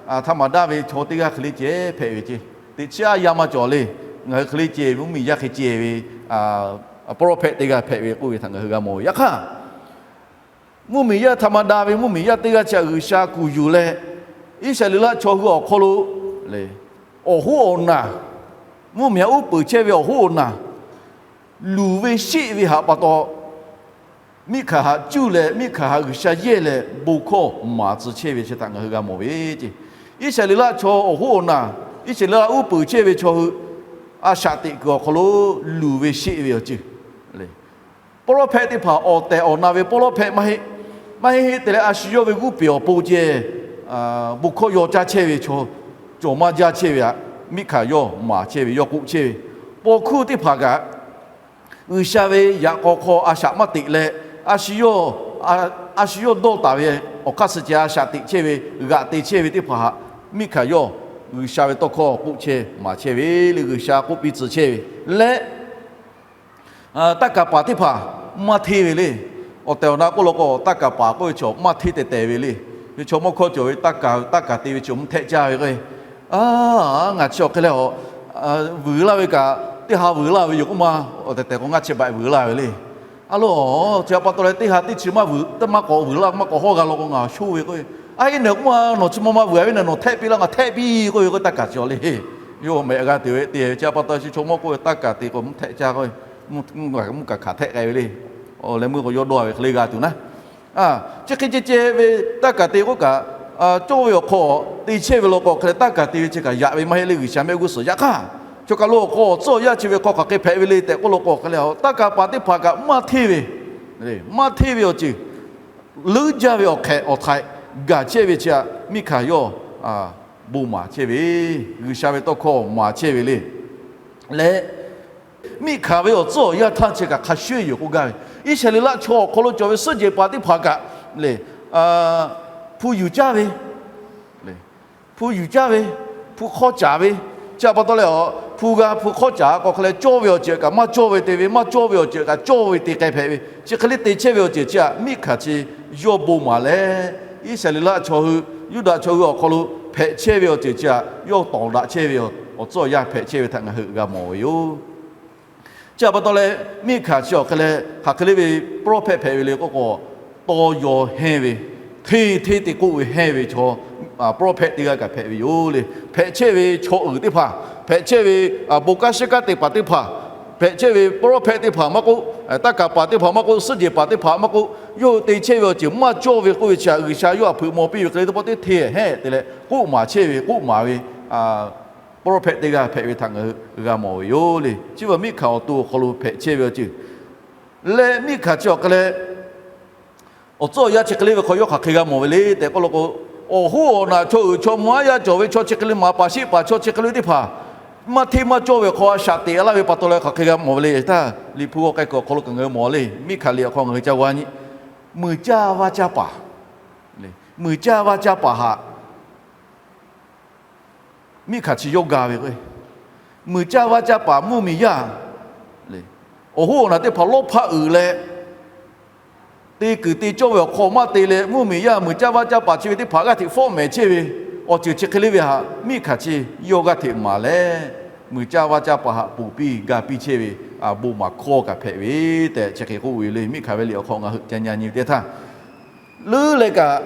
htaꞈ maˍ daˇ ve chaw teˇ g'aˇ hk'e le ceh hpehꞈ ve ceˇ. Teꞈ chiˉ aˉ yaˇ maˇ cawˬ le, ngaˬ hui hk'e le ceh ve mvuhˇmiˬ yaˇ hk'e ceh ve prophet teˇ g'aˇ hpehꞈ ve k'oˆ ve htaꞈ ngaˬ hui g'a mawˬ ve. Yaꞈ hk'aˇ, mvuhˇmiˬ yaˇ htaꞈ maˍ daꞈ ve mvuhˇmiˬ yaˇ teˇ g'aˇ chi htaꞈ G'uiˬsha kuˬ yuˬ leh, Iˉsaˍreˍlaˆ chaw hui awˬ hk'aw lo awˬ hoˉ awˬ naˬ, mvuhˇmiˬ yaˇ uˉ peunˍ chehˇ ve awˬ hoˉ awˬ naˬ luˬ ve sheˆ ve htaꞈ pa taw, miˉ hkanˍ htaꞈ cuˇ leh miˉ hkanˍ htaꞈ G'uiˬsha yehˇ leh bon hkawˇ maˍ tcuh chehˇ ve chi htaꞈ ngaˬ hui g'a mawˬ ve ceˇ. Iˉsaˍreˍlaˆ chaw awˬ hoˉ awˬ naˬ, Iˉsaˍreˍlaˆ uˉ peunˍ chehˇ ve chaw hui a shaꞈ teꞈ kuiˬ awˬ hk'aw lo luˬ ve sheˆ ve awˬ ceuˬ le. Prophet teˇ hpaˍ awˬ tehˬ awˬ na ve prophet maˇ heˆ. Maˇ heˆ heˆ te leh a shu yawˇ ve g'uˇ peˬ awˬ pon ceh bon hkawˇ yaw caˇ chehˇ ve chaw, cawˬ maˇ jaˇ chehˇ ve htaꞈ miˉ hkanˍ yawˇ maˍ chehˇ ve, yawˇ k'oˆ chehˇ ve. Paw hkuˇ teˇ hpaˍ kaꞈ G'uiˬsha ve yaꞈ k'aw hk'aw a shaꞈ maˇ teꞈ leh, a shu yawˇ, a shu yawˇ dawˇ taˍ ve awˬ hk'aˇ suh ceh a shaꞈ teꞈ chehˇ ve, g'aꞈ te chehˇ ve teˇ hpaˍ htaꞈ miˉ hkanˍ yawˇ G'uiˬsha ve tawˇ hkawˇ k'oˆ chehˇ maˍ chehˇ ve le, G'uiˬsha k'oˆ piˇ tcuh chehˇ ve leh, taˇ kaˍ paˍ teˇ hpaˍ maˇ hteˇ ve le. Awˬ tehˬ awˬ na k'oˆ law k'o, taˇ kaˍ paˍ k'oˆ ve chaw maˇ hteˇ tehˬ tehˬ ve le. Ve chaw mawˇ hkawˇ cawˬ ve taˇ kaˍ, taˇ kaˍ te ve chi mvuhˇ htehˆ caˇ ve k'o, a, ngaˬ chi awˬ hk'e leh a, vuiˬ laˇ ve kaꞈ, teˇ ha vuiˬ laˇ ve yoˬ k'oˆ ma, awˬ tehˬ tehˬ k'o ngaˇ chi baꞈ vuiˬ laˇ ve le. A lo, chi htaꞈ pa taw leh teˇ ha teˇ chi maˇ vuiˬ, teˇ maˇ k'awꞈ vuiˬ laˇ, maˇ k'awꞈ hawˇ g'a law k'o ngaˬ shonˇ ve k'o, a, iˉ nehˬ k'oˆ ma, nawˬ chi ma ma vuiˬ a ve naˬ nawˬ htehˆ piˇ laˇ, ngaˬ htehˆ piˇ k'oˆ ve k'o, taˇ kaˍ chi le. Yawˇ mehꞈ g'a tuˬ ve te ve chi htaꞈ pa taw chi chaw mawˇ k'oˆ ve taˇ kaˍ te k'o mvuhˇ htehˆ caˇ k'o, mvuhˇ kaꞈ hkanˍ htehˆ k'ai ve le. Awˬ leh meuˇ k'o yawˇ dawˇ ve hk'e le g'a tuˬ naˉ. Chi hk'e ceh ceh ve taˇ kaˍ te k'oˆ kaꞈ, cawˇ ve awˬ hk'aw te chehˇ ve law k'o hk'e leh taˇ kaˍ te ve chi kaꞈ yaꞈ ve maˇ heˆ le, G'uiˬsha mehˆ g'uˇ suhˍ. Yaꞈ hk'aˇ, chaw kaˬ lo awˬ hk'aw awˬ tcuhˉ awˬ yanˇ chi ve hk'aw hk'aˬ hk'e hpehꞈ ve le tehꞈ k'oˆ law k'o hk'e leh, taˇ kaˍ paˍ teˇ hpaˍ kaꞈ maˇ hteˇ ve, maˇ hteˇ ve awˬ ceuˬ leuˉ jaˇ ve awˬ hk'ehꞈ awˬ htaiꞈ gaˬ chehˇ ve chi htaꞈ miˉ hkanˍ yawˇ bon maˍ chehˇ ve, G'uiˬsha ve tawˇ hkawˇ maˍ chehˇ ve le. Leh miˉ hkanˍ ve awˬ tcuhˉ awˬ yanˇ htaˇ chi kaꞈ hk'a shuˉ yoˬ k'oˆ gaˇ ve. Iˉsaˍreˍlaˆ chaw awˬ hk'aw lo cawˬ ve suhˉ jehˬ paˍ teˇ hpaˍ kaꞈ le, hpu yuˬ caˇ ve, hpu yuˬ caˇ ve, hpu hk'awˇ caˍ ve, chi htaꞈ pa taw leh, hpu g'a hpu hk'awˇ caˍ k'o hk'a leh cawˇ ve awˬ ceuˬ kaꞈ maˇ cawˇ ve te ve, maˇ cawˇ ve awˬ ceuˬ kaꞈ cawˇ ve te k'ai hpehꞈ ve, chi hk'e le te chehˇ ve awˬ ceuˬ chi htaꞈ miˉ hkanˍ chi yawˇ bon maˍ leh, Iˉsaˍreˍlaˆ chaw hui, Yuˇdaꞈ chaw hui awˬ hk'aw lo hpehꞈ chehˇ ve awˬ ceuˬ chi htaꞈ yawˇ tawˍ daꞈ chehˇ ve awˬ tcuhˉ awˬ yanˇ hpehꞈ chehˇ ve htaꞈ ngaˬ hui g'a mawˬ ve yoˬ. Chi htaꞈ pa taw leh, miˉ hkanˍ chi awˬ hk'e leh hk'aˬ hk'e le ve prophet hpehꞈ ve le k'oˆ k'o, tawˇ yaw hehnˇ ve, hteˇ hteˇ te k'oˆ ve hehnˇ ve chaw prophet teˇ g'aˇ kaꞈ hpehꞈ ve yoˬ le. Hpehꞈ chehˇ ve chaw uiˍ teˇ hpaˍ, hpehꞈ chehˇ ve bon kanˉ shiˉ kanˉ te paˍ teˇ hpaˍ, hpehꞈ chehˇ ve prophet teˇ hpaˍ maˇ k'oˆ, taˇ kaˍ paˍ teˇ hpaˍ maˇ k'oˆ, suhˉ jehˬ paˍ teˇ hpaˍ maˇ k'oˆ, yawˇ hui te chehˇ ve awˬ ceuˬ maˇ cawˇ ve k'oˆ ve chi htaꞈ G'uiˬsha yawˇ htaꞈ hpeuꞈ maw piˇ ve hk'e le teˇ pawˆ teˇ hteˇ hehnˇ te leh k'oˆ maˍ chehˇ ve, k'oˆ maˍ ve prophet teˇ g'aˇ hpehꞈ ve htaꞈ ngaˬ hui g'a mawˬ ve yoˬ le. Chi beuꞈ miˉ hkanˍ awˬ to awˬ hk'aw lo hpehꞈ chehˇ ve awˬ ceuˬ leh, miˉ hkanˍ chi awˬ hk'e leh awˬ tcuhˉ awˬ yanˇ chi hk'e le ve hk'aw yawˇ hk'aˬ hk'e g'a mawˬ ve le tehꞈ k'oˆ law k'o, awˬ hoˉ awˬ naˬ chaw uiˍ chaw mvuh aˉ yaˇ cawˬ ve chaw chi hk'e le maˍ paˍ sheˆ paˍ chaw chi hk'e le teˇ hpaˍ maˇ hteˇ maˇ cawˇ ve awˬ hk'aw a shaꞈ teꞈ laˇ ve pa taw leh hk'aˬ hk'e g'a mawˬ ve le. Htaˇ Liꞈ hpu g'aw k'ai kuiˬ awˬ hk'aw lo kaꞈ ngaˬ hui mawˬ le. Miˉ hkanˍ liꞈ awˬ hk'aw ngaˬ hui ca g'a nyi, muiˬ caˇ vaˇ caˇ paˍ, muiˬ caˇ vaˇ caˇ paˍ htaꞈ miˉ hkanˍ chi yawˇ ga ve k'o, muiˬ caˇ vaˇ caˇ paˍ mvuhˇmiˬ yaˇ awˬ hoˉ awˬ naˬ teˇ hpaˍ lawˇ hpaˆ uiˍ leh, te kuiˬ te cawˇ ve awˬ hk'aw maˇ te leh, mvuhˇmiˬ yaˇ muiˬ caˇ vaˇ caˇ paˍ chi ve teˇ hpaˍ g'aˇ hteꞈ fawˆ mehˍ chehˇ ve awˬ ceuˬ chi hk'e le ve htaꞈ miˉ hkanˍ chi yawˇ g'aˇ hteꞈ maˍ leh, muiˬ caˇ vaˇ caˇ paˍ htaꞈ ponˬ piˇ ga piˇ chehˇ ve bon maˍ hkawˇ kaꞈ hpehꞈ ve tehꞈ chi hk'e k'oˆ ve le. Miˉ hkanˍ ve liꞈ awˬ hk'aw ngaˬ hui ca nyi nyi ve teˇ htaˇ, leuˉ leh kaꞈ,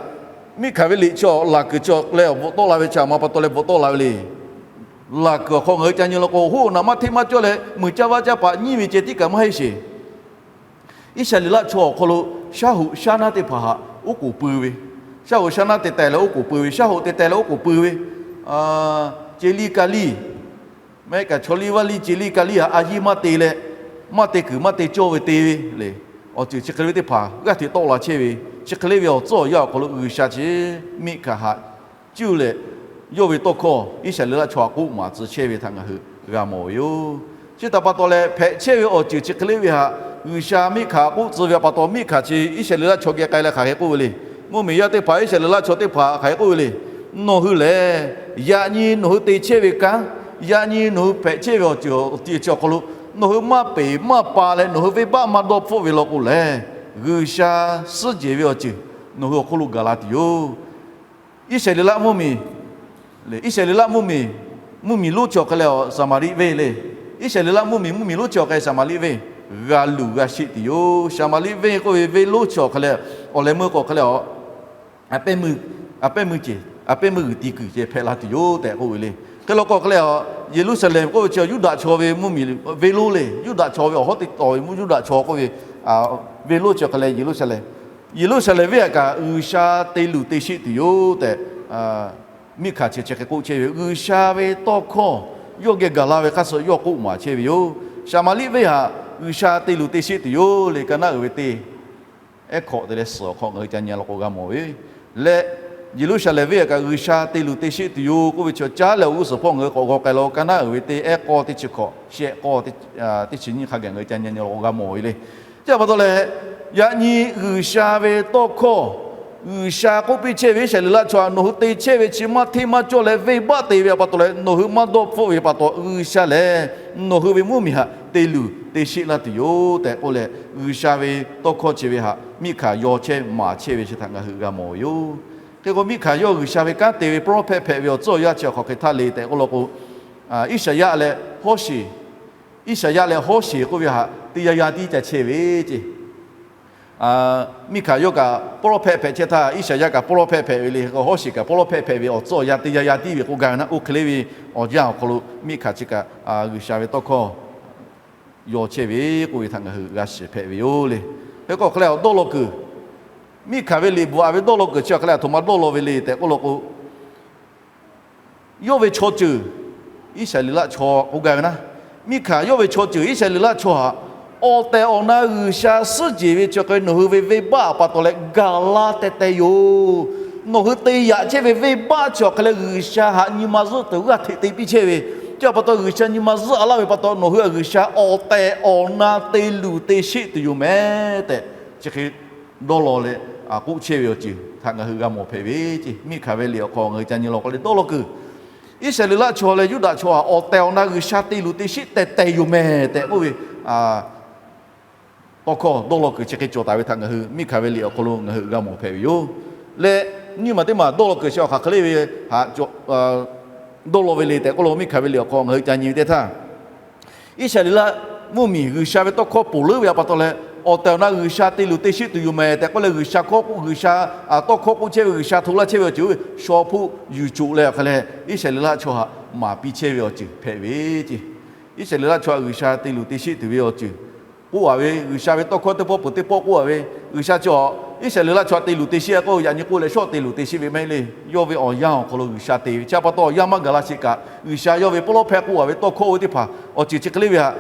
miˉ hkanˍ ve liꞈ chi awˬ laˬ kuiˬ chi awˬ leh awˬ bvuhꞈ tawˆ la ve chi htaꞈ ma pa taw leh bvuhꞈ tawˆ la ve le. Laˬ kuiˬ awˬ hk'aw ngaˬ hui ca nyi law k'o, hoˉ awˬ naˬ maˇ hteˇ maˇ cawˇ leh muiˬ caˇ vaˇ caˇ paˍ nyiˇ ve ceh tiˉ kaꞈ maˇ heˆ sheˍ. Iˉsaˍreˍlaˆ chaw awˬ hk'aw lo shaˉ hoꞈ shaˉ naˉ teˇ hpaˍ htaꞈ oˉ k'oˍ pui ve, shaˉ hoꞈ shaˉ naˉ te teh leh oˉ k'oˍ pui ve, shaˉ hoꞈ te teh leh oˉ k'oˍ pui ve, ce liˇ ka liˇ, mehˆ kaꞈ chaw liˇ vaˇ liˇ ce liˇ ka liˇ htaꞈ a yiˇ maˇ te leh, maˇ te kuiˬ maˇ te cawˇ ve te ve le. Awˬ ceuˬ chi hk'e le ve teˇ hpaˍ g'aˇ hteꞈ tawˆ la chehˇ ve, chi hk'e le ve awˬ tcuhˉ awˬ yanˇ awˬ hk'aw lo G'uiˬsha chi miˉ hkanˍ htaꞈ cuˇ leh, yawˇ ve tawˇ hkawˇ Iˉsaˍreˍlaˆ chaw htaꞈ k'oˆ maˍ tcuh chehˇ ve htaꞈ ngaˬ hui g'a mawˬ ve yoˬ. Chi htaꞈ pa taw leh, hpehꞈ chehˇ ve awˬ ceuˬ chi hk'e le ve htaꞈ G'uiˬsha miˉ hkanˍ k'oˆ tcuh ve pa taw, miˉ hkanˍ chi Iˉsaˍreˍlaˆ chaw geh k'ai leh hk'aˬ hk'e k'oˆ ve le. Mvuhˇmiˬ yaˇ teˇ hpaˍ, Iˉsaˍreˍlaˆ chaw teˇ hpaˍ hk'aˬ hk'e k'oˆ ve le. Nawˬ hui lehˬ, yaꞈ nyi nawˬ hui te chehˇ ve kanˉ, yaꞈ nyi nawˬ hui hpehꞈ chehˇ ve awˬ ceuˬ awˬ ti chi awˬ hk'aw lo nawˬ hui maˇ peˍ maˇ pa leh nawˬ hui venˇbaˆ maˇ dawˇ hpfuhˆ ve law k'o lehˬ, G'uiˬsha suhˉ jehˬ ve awˬ ceuˬ nawˬ hui awˬ hk'oˆ lo gaˬ la tuˬ yoˬ. Iˉsaˍreˍlaˆ mvuhˇmiˬ, Iˉsaˍreˍlaˆ mvuhˇmiˬ, mvuhˇmiˬ lonˉ chi awˬ hk'e leh Saˍmaˍriˆ venˇ le. Iˉsaˍreˍlaˆ mvuhˇmiˬ, mvuhˇmiˬ lonˉ chi awˬ hk'e Saˍmaˍriˆ venˇ g'a luˬ g'a sheˆ tuˬ yoˬ. Saˍmaˍriˆ venˇ k'oˆ ve venˇ lonˉ chi awˬ hk'e leh, awˬ leh meuˇ k'o hk'e leh a pehˉ meuˇ, a pehˉ meuˇ ceuˬ, a pehˉ meuˇ g'uiˬ ti kuiˬ ceh hpehꞈ la tuˬ yoˬ tehꞈ k'oˆ ve le. Hk'e law k'o hk'e leh, Yeˍruˆsaˍlehnˍ k'oˆ ve chi Yuˇdaꞈ chaw ve mvuhˇmiˬ venˇ lonˉ le. Yuˇdaꞈ chaw ve awˬ hawˉ teˇ tawˍ ve mvuhˇ Yuˇdaꞈ chaw k'oˆ ve venˇ lonˉ chi awˬ hk'e leh Yeˍruˆsaˍlehnˍ, Yeˍruˆsaˍlehnˍ venˇ htaꞈ kaꞈ G'uiˬsha te luˬ te sheˆ tuˬ yoˬ tehꞈ, miˉ hkanˍ chi chi hk'e k'oˆ chehˇ ve, G'uiˬsha ve tawˇ hkawˇ yawˇ geh gaˬ la ve hk'aˇ suh yawˇ k'oˆ maˍ chehˇ ve yoˬ. Saˍmaˍriˆ venˇ htaꞈ G'uiˬsha te luˬ te sheˆ tuˬ yoˬ le. Ka naˉ uiˍ ve teˇ ehˉ hkawꞈ te leh suhˍ awˬ hk'aw ngaˬ hui ca nyi law k'o g'a mawˬ ve leh, Yeˍruˆsaˍlehnˍ venˇ htaꞈ kaꞈ G'uiˬsha te luˬ te sheˆ tuˬ yoˬ k'oˆ ve chi caˉ leh awˬ g'uˇ suhˍ hpawˇ ngaˬ hui k'awꞈ g'aw k'ai law. Ka naˉ uiˍ ve teˇ ehˉ k'awˇ teˇ chi hkawꞈ shehˆ k'awˇ teˇ chi nyiˇ hk'a gaˬ ngaˬ hui ca nyi nyi law k'o g'a mawˬ ve le. Chi htaꞈ pa taw leh, yaꞈ nyi G'uiˬsha ve tawˇ hkawˇ G'uiˬsha k'oˆ piˇ chehˇ ve Iˉsaˍreˍlaˆ chaw htaꞈ nawˬ hui te chehˇ ve chi maˇ hteˇ maˇ cawˇ leh venˇbaˆ te ve pa taw leh nawˬ hui maˇ dawˇ hpfuhˆ ve pa taw, G'uiˬsha lehˬ nawˬ hui ve mvuhˇmiˬ htaꞈ te luˬ te sheˆ laˇ tuˬ yoˬ tehꞈ k'oˆ leh, G'uiˬsha ve tawˇ hkawˇ chi ve htaꞈ miˉ hkanˍ yaw chehˇ maˍ chehˇ ve chi htaꞈ ngaˬ hui g'a mawˬ ve yoˬ. Hk'e k'o, miˉ hkanˍ yawˇ G'uiˬsha ve kanˉ te ve prophet hpehꞈ ve awˬ tcuhˉ awˬ yanˇ chi hk'aˬ hk'e htaˇ le tehꞈ k'oˆ law k'o, Iˉsaˍyaˆ leh Hawˉsheˍ, Iˉsaˍyaˆ leh Hawˉsheˍ k'oˆ ve htaꞈ teˇ yanˇ yanˇ tiˉ ca chehˇ ve ce. Miˉ hkanˍ yawˇ kaꞈ prophet hpehꞈ chehˇ htaˇ, Iˉsaˍyaˆ kaꞈ prophet hpehꞈ ve le. Hawˉsheˍ kaꞈ prophet hpehꞈ ve awˬ tcuhˉ awˬ yanˇ teˇ yanˇ yanˇ tiˉ ve k'oˆ gaˇ ve naˆ, oˇ hk'e le ve awˬ yanˇ awˬ hk'aw lo miˉ hkanˍ chi kaꞈ G'uiˬsha ve tawˇ hkawˇ yaw chehˇ ve k'oˆ ve htaꞈ ngaˬ hui g'a shiˍ hpehꞈ ve yoˬ le. Hk'e k'o hk'e leh awˬ dawˇ law kuiˬ, miˉ hkanˍ ve liꞈ bvuhꞈ a ve dawˇ law kuiˬ chi awˬ hk'e leh aˬ htoꞈ ma dawˇ law ve le tehꞈ k'oˆ law k'o, yawˇ ve chaw ceuˬ, Iˉsaˍreˍlaˆ chaw k'oˆ gaˇ ve naˆ, miˉ hkanˍ yawˇ ve chaw ceuˬ Iˉsaˍreˍlaˆ chaw htaꞈ awˬ tehˬ awˬ na G'uiˬsha suhˉ jeˬ ve chi hk'e nawˬ hui ve venˇbaˆ pa taw leh gaˬ laˇ teh teh yoˬ. Nawˬ hui te yaꞈ chehˇ ve venˇbaˆ chi awˬ hk'e leh G'uiˬsha htaꞈ nyi ma zuhˆ tuˬ g'aˇ hteꞈ te piˇ chehˇ ve, Chi pa taw G'uiˬsha nyi ma zuhˆ a laˇ ve pa taw, nawˬ hui htaꞈ G'uiˬsha awˬ tehˬ awˬ na te luˬ te sheˆ tuˬ yoˬ mehˍ tehꞈ, chi hk'e dawˇ law leh k'oˆ chehˇ ve awˬ ceuˬ htaꞈ ngaˬ hui g'a mawˬ hpehꞈ ve ce. Miˇhkaˍveˍliꞈ awˬ hk'aw ngaˬ hui ca nyi law k'o leh dawˇ law kuiˬ, Iˉsaˍreˍlaˆ chaw leh Yuˇdaꞈ chaw htaꞈ awˬ tehˬ awˬ na G'uiˬsha te luˬ te sheˆ tehˬ tehˬ yoˬ mehˍ tehꞈ k'oˆ ve tawˇ hkawˇ dawˇ law kuiˬ chi hk'e cawˬ taˍ ve htaꞈ ngaˬ hui Miˇhkaˍveˍliꞈ awˬ hk'aw lo ngaˬ hui g'a mawˬ hpehꞈ ve yoˬ. Leh nyiˇ maˬ teˇ maˬ dawˇ law kuiˬ chi awˬ hk'aˬ hk'e le ve htaꞈ dawˇ law ve le tehꞈ k'oˆ lo, Miˇhkaˍveˍliꞈ awˬ hk'aw ngaˬ hui ca nyi ve teˇ htaˇ, Iˉsaˍreˍlaˆ mvuhˇmiˬ G'uiˬsha ve tawˇ hkawˇ ponˬ leuˉ ve pa taw leh, awˬ tehˬ awˬ na G'uiˬsha te luˬ te sheˆ tuˬ yoˬ mehˍ tehꞈ k'oˆ leh, G'uiˬsha hkawˇ k'oˆ, G'uiˬsha tawˇ hkawˇ k'oˆ chehˇ ve, G'uiˬsha hto laˇ chehˇ ve awˬ ceuˬ oˇ ve shaw hpoˆ yuˬ coꞈ leh awˬ hk'a leh, Iˉsaˍreˍlaˆ chaw htaꞈ maˍ piˇ chehˇ ve awˬ ceuˬ hpehꞈ ve ce. Iˉsaˍreˍlaˆ chaw htaꞈ G'uiˬsha te luˬ te sheˆ tuˬ ve awˬ ceuˬ k'oˆ a ve, G'uiˬsha ve tawˇ hkawˇ teˇ pawˆ peuˬ teˇ pawˆ k'oˆ a ve, G'uiˬsha chaw Iˉsaˍreˍlaˆ chaw htaꞈ te luˬ te sheˆ k'oˆ yaꞈ nyi k'oˆ leh shawˆ te luˬ te sheˆ ve maˇ heˆ le. Yawˇ ve awˬ yanˇ awˬ hk'aw lo G'uiˬsha te ve chi pa taw awˬ yanˇ maˇ gaˬ la sheˍ kaꞈ, G'uiˬsha yawˇ ve pawˇ lawˉ hpehˇ k'oˆ a ve tawˇ hkawˇ oˇ ve teˇ hpaˍ awˬ ceuˬ chi hk'e le ve htaꞈ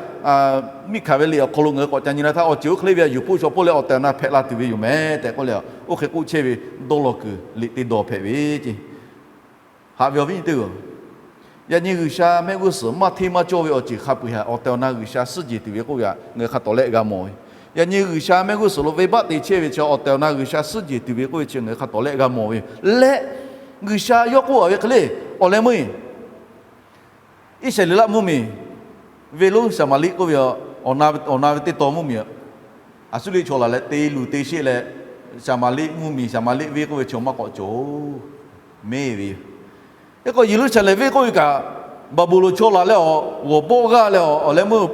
Miˇhkaˍveˍliꞈ awˬ hk'aw lo ngaˬ hui k'awꞈ ca nyi la htaˇ, awˬ ceuˬ oˇ hk'e le ve htaꞈ yuˬ hpoˆ shaw hpoˆ leh awˬ tehˬ awˬ na hpehꞈ la tuˬ ve yoˬ mehˍ tehꞈ k'oˆ leh, oˇ hk'e k'oˆ chehˇ ve dawˇ law kuiˬ liꞈ teˇ dawˇ hpehꞈ ve ce. Haꞈ ve awˬ viˉ nyi teˇ g'aˇ, yaꞈ nyi G'uiˬsha mehˆ g'uˇ suhˍ maˇ hteˇ maˇ cawˇ ve awˬ ceuˬ hk'a peu-eˬ htaꞈ awˬ tehˬ awˬ na G'uiˬsha suhˉ jeˬ tuˬ ve k'oˆ ve htaꞈ ngaˬ hui hk'a tawˍ lehˆ g'a mawˬ ve. Yaꞈ nyi G'uiˬsha mehˆ g'uˇ suhˍ lo venˇbaˆ te chehˇ ve chi awˬ tehˬ awˬ na G'uiˬsha suhˉ jeˬ tuˬ ve k'oˆ ve chi ngaˬ hui hk'a tawˍ lehˆ g'a mawˬ ve yoˬ. Leh G'uiˬsha yawˇ k'oˆ a ve hk'e le, awˬ leh meuˇ Iˉsaˍreˍlaˆ mvuhˇmiˬ, venˇ lonˉ Saˍmaˍriˆ k'oˆ ve, awˬ na ve teˇ taw mvuhˇmiˬ, Aˍsuˇriˆ chaw laˬ leh te luˬ te sheˆ leh, Saˍmaˍriˆ mvuhˇmiˬ, Saˍmaˍriˆ venˇ k'oˆ ve chaw maˇ k'awꞈ cawˬ-oˬ, mehˇ ve yoˬ. Hk'e k'o Yeˍruˆsaˍlehnˍ venˇ k'oˆ ve kaꞈ, Baˍbuˍlonˍ chaw laˬ leh awˬ g'awˬ bawˆ g'aˇ leh awˬ leh meuˇ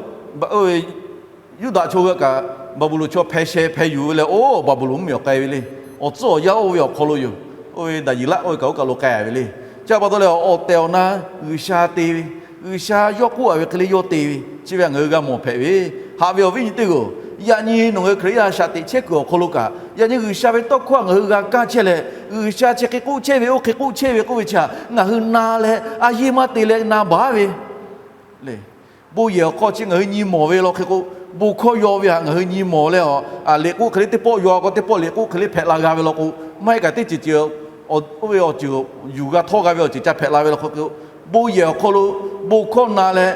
Yuˇdaꞈ chaw hui kaꞈ, Baˍbuˍlonˍ chaw hpeh sheh hpeh yuˬ ve leh, oˇ Baˍbuˍlonˍ mvuhˇmiˬ awˬ k'ai ve le. Awˬ tcuhˉ awˬ yanˇ oˇ ve awˬ hk'aw lo yoˬ. Oˇ ve Daˍyeˍlaˆ k'oˆ ve kaꞈ oˇ kaˬ lo k'ai ve le. Chi pa taw leh awˬ tehˬ awˬ na G'uiˬsha te ve, G'uiˬsha yawˇ k'oˆ a ve hk'e le yawˇ te ve, chi ve htaꞈ ngaˬ hui g'a mawˬ hpehꞈ ve. Haꞈ ve awˬ viˉ nyi teˇ g'aˇ, yaꞈ nyi nawˬ ngaˬ hui Hkriꞈ yaˇ shaꞈ teꞈ chehˇ kuiˬ awˬ hk'aw lo kaꞈ, yaꞈ nyi G'uiˬsha ve tawˇ hkawˇ htaꞈ ngaˬ hui g'a kaˇ chehˇ leh, G'uiˬsha chi hk'e k'oˆ chehˇ ve, oˇ hk'e k'oˆ chehˇ ve k'oˆ ve chi htaꞈ ngaˬ hui na leh a yeˇ maˇ te leh na baˬ ve le. Bon yehˬ awˬ hk'aw chi ngaˬ hui nyi mawˬ ve law hk'e k'o, bon hkawˇ yaw ve htaꞈ ngaˬ hui nyi mawˬ leh, a, liꞈ k'oˆ hk'e le teˇ pawˆ yaw k'o teˇ pawˆ liꞈ k'oˆ hk'e le hpehꞈ la g'a ve law k'o, maˇ heˆ kaꞈ teˇ ceuˬ ceuˬ oˇ ve awˬ ceuˬ yuˬ g'a htawˇ g'a ve awˬ ceuˬ ca hpehꞈ la ve law hk'e k'o, bon yehˬ awˬ hk'aw lo bon hkawˇ na leh,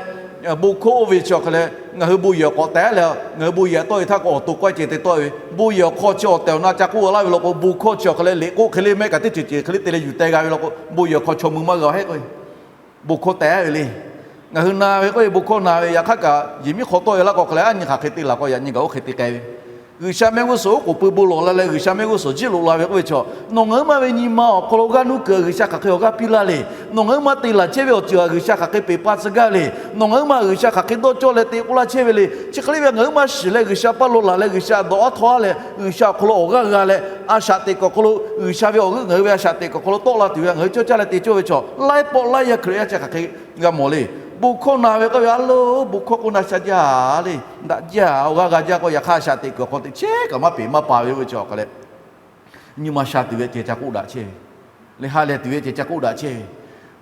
bon hkawˇ oˇ ve chi awˬ hk'a leh ngaˬ hui bon yehˬ awˬ k'awꞈ teh leh, ngaˬ hui bon yehˬ tawˆ e htaˇ k'o awˬ to k'awehˇ ceh te tawˆ e ve, bon yehˬ awˬ hk'aw chi awˬ tehˬ awˬ na ca k'oˆ laˇ ve law k'o, bon hkawˇ chi awˬ hk'a leh liꞈ k'oˆ hk'e le maˇ heˆ kaꞈ teˇ ceuˬ ceuˬ hk'e le te leh yuˬ teh g'a ve law k'o, bon yehˬ awˬ hk'aw chaw mui maˇ g'a hehˆ k'o, bon hkawˇ teh ve le. Ngaˬ hui na ve k'oˆ ve bon hkawˇ na ve, yaꞈ hk'aˇ kaꞈ yehˬ miˉ hk'aw tawˆ e laˇ k'o hk'a leh, aˉ nyi hk'aˬ hk'e te laˬ k'o yaꞈ nyi kaꞈ oˇ hk'e te k'ai ve. G'uiˬsha mehˆ g'uˇ suhˍ oˉ k'oˍ pui bon lawˬ la leh G'uiˬsha mehˆ g'uˇ suhˍ jiˇ loꞈ la ve k'oˆ ve chi, nawˬ ngaˬ huiˉ ma ve nyi ma awˬ hk'aw lo g'aˇ nuˇ kuiˬ G'uiˬsha hk'aˬ hk'e awˬ g'aˇ piˇ laˇ le. Nawˬ ngaˬ huiˉ ma te laˬ chehˇ ve awˬ ceuˬ htaꞈ G'uiˬsha hk'aˬ hk'e peˬ pa tcuh gaˇ le. Nawˬ ngaˬ huiˉ ma G'uiˬsha hk'aˬ hk'e dawˇ cawˇ leh te k'oˆ laˇ chehˇ ve le. Chi hk'e le ve ngaˬ huiˉ ma shiˍ leh G'uiˬsha paˇ lo laˬ leh G'uiˬsha dawꞈ aˉ htawˇ aˉ leh G'uiˬsha awˬ hk'aw lo awˬ g'aˇ g'a leh, a shaꞈ teꞈ kuiˬ awˬ hk'aw lo G'uiˬsha ve awˬ g'euˆ ngaˬ hui ve a shaꞈ teꞈ kuiˬ awˬ hk'aw lo tawˆ la tuˬ ve ngaˬ hui cawˇ caˇ leh te cawˇ ve chaw laiˉ pawˆ laiˉ yaˇ Hkriꞈ yaˇ chi hk'aˬ hk'e g'a mawˬ le. Bon hkawˇ na ve k'oˆ ve, a lo, bon hkawˇ k'oˆ na sha jaˇ le. Daꞈ jaˇ, awˬ g'aˇ g'a jaˇ k'o yaꞈ hk'aˇ a shaꞈ teꞈ kuiˬ awˬ hk'aw teꞈ chehˇ kaꞈ maˇ peˬ maˇ pa ve oˇ ve chi awˬ hk'a leh, nyi ma sha tuˬ ve ceh ca k'oˆ daꞈ chehˇ ve, leh ha lehˬ tuˬ ve ceh ca k'oˆ daꞈ chehˇ ve.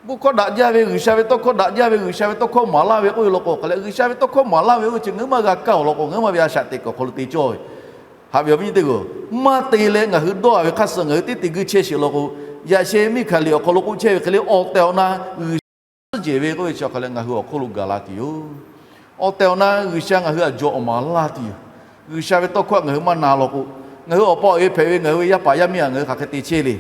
Bon hkawˇ daꞈ jaˇ ve, G'uiˬsha ve tawˇ hkawˇ daꞈ jaˇ ve, G'uiˬsha ve tawˇ hkawˇ maˍ laˇ ve k'oˆ ve law k'o hk'a leh, G'uiˬsha ve tawˇ hkawˇ maˍ laˇ ve oˇ ve chi ngaˬ huiˉ ma g'a kaˇ awˬ law k'o ngaˬ huiˉ ma ve a shaꞈ teꞈ kuiˬ awˬ hk'aw lo te cawˇ ve. Haꞈ ve awˬ viˉ nyi teˇ g'aˇ, maˇ te leh ngaˬ hui dawˇ a ve hk'aˇ suh ngaˬ hui teˇ te g'uiˇ chehˇ sheˍ law k'o, yaꞈ sheh Miˇhkaˍliꞈ awˬ hk'aw lo k'oˆ chehˇ ve hk'e le, awˬ tehˬ awˬ na G'uiˬsha suhˉ jeˬ ve k'oˆ ve chi awˬ hk'a leh ngaˬ hui awˬ hk'oˆ lo gaˬ la tuˬ yoˬ. Awˬ tehˬ awˬ na G'uiˬsha ngaˬ hui htaꞈ jawꞈ maˍ laˇ tuˬ yoˬ. G'uiˬsha ve tawˇ hkawˇ htaꞈ ngaˬ hui maˇ na law k'o, ngaˬ hui awˬ pa awˬ e hpehꞈ ve ngaˬ hui ve yaˇ paˍ yaˇ miˇ htaꞈ ngaˬ hui hk'aˬ hk'e te chehˇ le.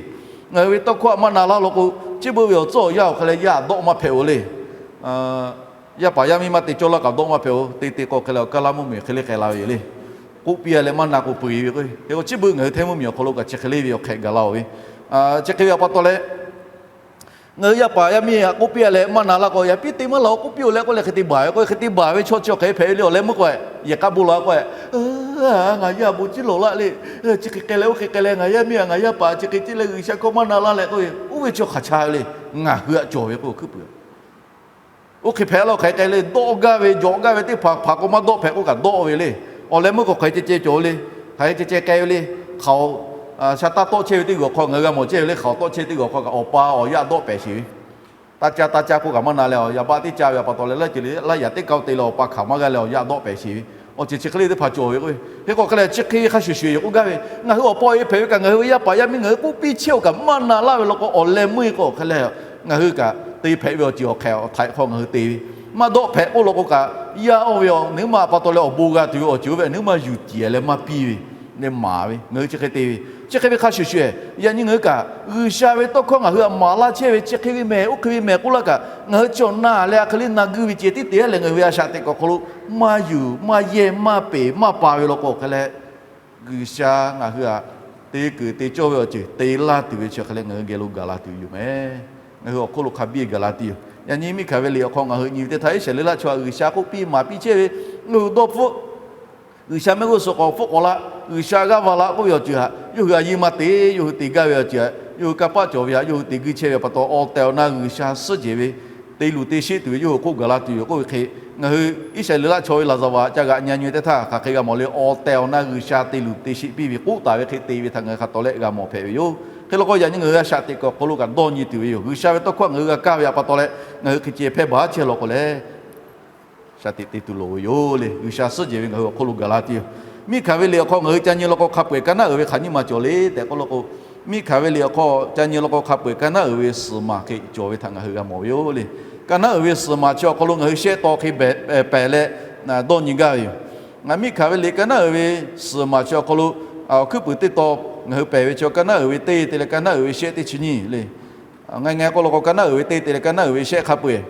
Ngaˬ hui ve tawˇ hkawˇ htaꞈ maˇ na laˇ law k'o, chi beuꞈ ve awˬ tcuhˉ awˬ yanˇ awˬ hk'a leh yaˇ htaꞈ dawˆ maˇ hpehꞈ-oˬ le. Yaˇ paˍ yaˇ miˇ maˇ te cawˇ laˇ kaꞈ dawˆ maˇ hpehꞈ-oˬ. Te te k'o hk'e leh awˬ kaˇ laˇ mvuhˇmiˬ hk'e le k'ai la ve yoˬ le. K'oˆ piˇ-a leh maˇ na k'o peu-eˬ ve k'o, hk'e k'o chi beuꞈ ngaˬ hui hteˇ mvuhˇmiˬ awˬ hk'aw lo kaꞈ chi hk'e le ve awˬ hk'ehꞈ gaˬ la-oˬ ve. Chi hk'e ve awˬ pa taw leh, ngaˬ hui yaˇ paˍ yaˇ miˇ htaꞈ k'oˆ piˇ-a leh maˇ na laˇ k'o, yaꞈ piˇ te maˇ laˬ-oˬ, k'oˆ piˇ-oˬ leh k'oˆ leh hk'e te baˬ ve k'o, hk'e te baˬ ve chaw chi awˬ hk'e hpehꞈ ve le. Awˬ leh meuˇ k'o, yehˬ k'a bon la k'o, ngaˬ yaˇ bon ciˉ lawˬ laˆ le. Chi hk'e k'ai leh oˇ hk'e k'ai leh ngaˬ yaˇ miˇ htaꞈ ngaˬ yaˇ paˍ chi hk'e ciˉ leh G'uiˬsha hkawˇ maˇ na laˇ leh k'oˆ ve, oˇ ve chaw hk'aˬ cha ve le. Ngaˬ hui htaꞈ cawˬ ve k'o hkuiˉ puiˍ oˇ hk'e hpehꞈ la hk'aˬ hk'e k'ai le. Dawˆ gaˇ ve jawꞈ gaˇ ve teˇ hpaˍ hpaˍ k'o maˇ dawˆ hpehꞈ k'oˆ kaꞈ dawˆ ve le. Awˬ leh meuˇ k'o hk'aˬ hk'e ceh ceh cawˬ ve le. Hk'aˬ hk'e ceh ceh k'ai ve le. Hk'aˬ sha taˇ tawˆ chehˇ ve teˇ g'uiˬ awˬ hk'aw ngaˬ hui g'a mawˬ chehˇ ve le. Hk'aˬ tawˆ chehˇ teˇ g'uiˬ awˬ hk'aw kaꞈ awˬ pa awˬ yaˇ dawˆ pehˍ sheˍ ve. Taˇ caˇ taˇ caˇ k'oˆ kaꞈ maˇ na leh, awˬ yaˇ baˆ teˇ caˇ ve awˬ pa taw leh, laˇ ceuˬ le laˇ yaꞈ teˇ kaoˇ te leh awˬ pa hkanˍ maˇ g'a leh awˬ yaˇ dawˆ pehˍ sheˍ ve. Awˬ ceuˬ chi hk'e le teˇ hpaˍ cawˬ ve k'o, hk'e k'o hk'e leh chi hk'e ve hk'a shuˍ shuˍ yoˬ k'oˆ gaˇ ve, ngaˬ hui awˬ pa awˬ e hpehꞈ ve kaꞈ ngaˬ hui ve yaˇ paˍ yaˇ miˇ ngaˬ hui k'oˆ piˇ chehˇ-oˬ kaꞈ maˇ na laˇ ve law k'o, awˬ leh meuˇ k'o hk'e leh ngaˬ hui kaꞈ te hpehꞈ ve awˬ ceuˬ awˬ hk'ehꞈ awˬ htaiꞈ hk'aw ngaˬ hui te ve maˇ dawˆ hpehꞈ k'oˆ law k'o kaꞈ, yaˇ oˇ ve awˬ naˉ ma pa taw leh awˬ bon g'a tuˬ ve awˬ ceuˬ oˇ ve naˉ ma yuˬ tiˍ leh maˇ piˇ ve, leh maˍ ve ngaˬ hui chi hk'e te ve. Chi hk'e ve hk'a shuˍ shuˍ, yaꞈ nyi ngaˬ hui kaꞈ G'uiˬsha ve tawˇ hkawˇ ngaˬ hui htaꞈ maˍ laˇ chehˇ ve chi hk'e ve mehˍ, oˇ hk'e ve mehˍ k'oˆ laˇ kaꞈ, ngaˬ hui chi awˬ na leh a hk'e le na guˇ ve ceh tiˉ te leh ngaˬ hui ve a shaꞈ teꞈ kuiˬ awˬ hk'aw lo maˇ yuˬ maˇ yehˇ maˇ peˍ maˇ pa ve law k'o hk'e leh, G'uiˬsha ngaˬ hui htaꞈ te kuiˬ te cawˇ ve awˬ ceuˬ te laˇ tuˬ ve chi hk'e leh ngaˬ hui geh lo gaˬ la tuˬ yoˬ mehˍ. Ngaˬ hui awˬ hk'oˆ lo hk'a biˇ gaˬ la tuˬ yoˬ. Yaꞈ nyi miˇ hkanˍ ve liꞈ awˬ hk'aw ngaˬ hui nyi ve teˇ htaˇ, Iˉsaˍreˍlaˆ chaw htaꞈ G'uiˬsha k'oˆ piˇ maˍ piˇ chehˇ ve, yawˇ hui dawˇ hpfuhˆ G'uiˬsha mehˆ g'uˇ suhˍ k'awꞈ hpfuhˆ k'awꞈ la, G'uiˬsha g'aˇ va la k'oˆ ve awˬ ceuˬ htaꞈ yawˇ hui a yiˇ maˇ te, yawˇ hui te gaˇ ve awˬ ceuˬ htaꞈ yawˇ hui kanˇ paˆ cawˬ ve htaꞈ yawˇ hui te guˇ chehˇ ve pa taw, awˬ tehˬ awˬ na G'uiˬsha suhˉ jehˬ ve te luˬ te sheˆ tuˬ ve yawˇ hui hk'oˆ gaˬ la tuˬ yoˬ k'oˆ ve hk'e, ngaˬ hui Iˉsaˍreˍlaˆ chaw ve laˍzaˍvaˍ ca g'aꞈ nyi nyi teˇ htaˇ hk'aˬ hk'e g'a mawˬ le. Awˬ tehˬ awˬ na G'uiˬsha te luˬ te sheˆ piˇ ve k'oˆ taˍ ve hk'e te ve htaꞈ ngaˬ hui hk'a tawˍ leh g'a mawˬ hpehꞈ ve yoˬ. Hk'e law k'o yaꞈ nyi ngaˬ hui a shaꞈ teꞈ kuiˬ awˬ hk'aw lo kaꞈ dawˇ nyi tuˬ ve yoˬ. G'uiˬsha ve tawˇ hkawˇ ngaˬ hui g'a kaˇ ve htaꞈ pa taw leh ngaˬ hui hk'e ceh hpehˇ baˬ chehˇ law k'o leh, shaˍ tiꞈ te tuˬ loˍ ve yoˬ le. G'uiˬsha suhˉ jehˬ ve ngaˬ hui awˬ hk'oˆ lo gaˬ la tuˬ yoˬ. Miˇ hkanˍ ve liꞈ awˬ hk'aw ngaˬ hui ca nyi law k'o hk'a peu-eˬ ka naˉ uiˍ ve hk'aˬ nyiˇ ma cawˬ le tehꞈ k'oˆ law k'o, Miˇ hkanˍ ve liꞈ awˬ hk'aw ca nyi law k'o hk'a peu-eˬ ka naˉ uiˍ ve suhˍ maˬ hk'e cawˬ ve htaꞈ ngaˬ hui g'a mawˬ ve yoˬ le. Ka naˉ uiˍ ve suhˍ maˬ chi awˬ hk'aw lo ngaˬ hui shehˆ taw hk'e pehˬ leh dawˇ nyi gaˇ ve yoˬ. Ngaˬ Miˇ hkanˍ ve liꞈ ka naˉ uiˍ ve suhˍ maˬ chi awˬ hk'aw lo awˬ hkuiˉ puiˍ teˇ taw ngaˬ hui pehˬ ve chi ka naˉ uiˍ ve teˇ te leh ka naˉ uiˍ ve shehˆ teˇ chi nyiˇ le. Ngaˬ ngaˬ k'oˆ law k'o ka naˉ uiˍ ve teˇ te leh ka naˉ uiˍ ve shehˆ hk'a peu-eˬ,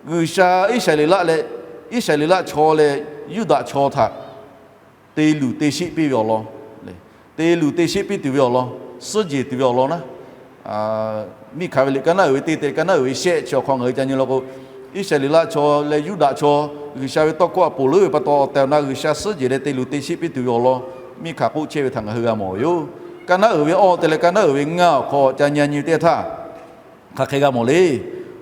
G'uiˬsha Iˉsaˍreˍlaˆ leh Iˉsaˍreˍlaˆ chaw leh Yuˇdaꞈ chaw htaꞈ te luˬ te sheˆ piˇ ve awˬ lawn, te luˬ te sheˆ piˇ tuˬ ve awˬ lawn, suhˉ jehˬ tuˬ ve awˬ lawn naˉ, Miˇ hkanˍ ve liꞈ ka naˉ uiˍ ve teˇ te leh ka naˉ uiˍ ve shehˆ chi awˬ hk'aw ngaˬ hui ca nyi law k'o, Iˉsaˍreˍlaˆ chaw leh Yuˇdaꞈ chaw G'uiˬsha ve tawˇ hkawˇ htaꞈ ponˬ leuˉ ve pa taw awˬ tehˬ awˬ na G'uiˬsha suhˉ jehˬ leh te luˬ te sheˆ piˇ tuˬ ve awˬ lawn Miˇ hkanˍ k'oˆ chehˇ ve htaꞈ ngaˬ hui g'a mawˬ ve yoˬ. Ka naˉ uiˍ ve awˇ te leh ka naˉ uiˍ ve ngaˇ awˬ hk'aw ca nyi nyi teˇ htaˇ, hk'aˬ hk'e g'a mawˬ le.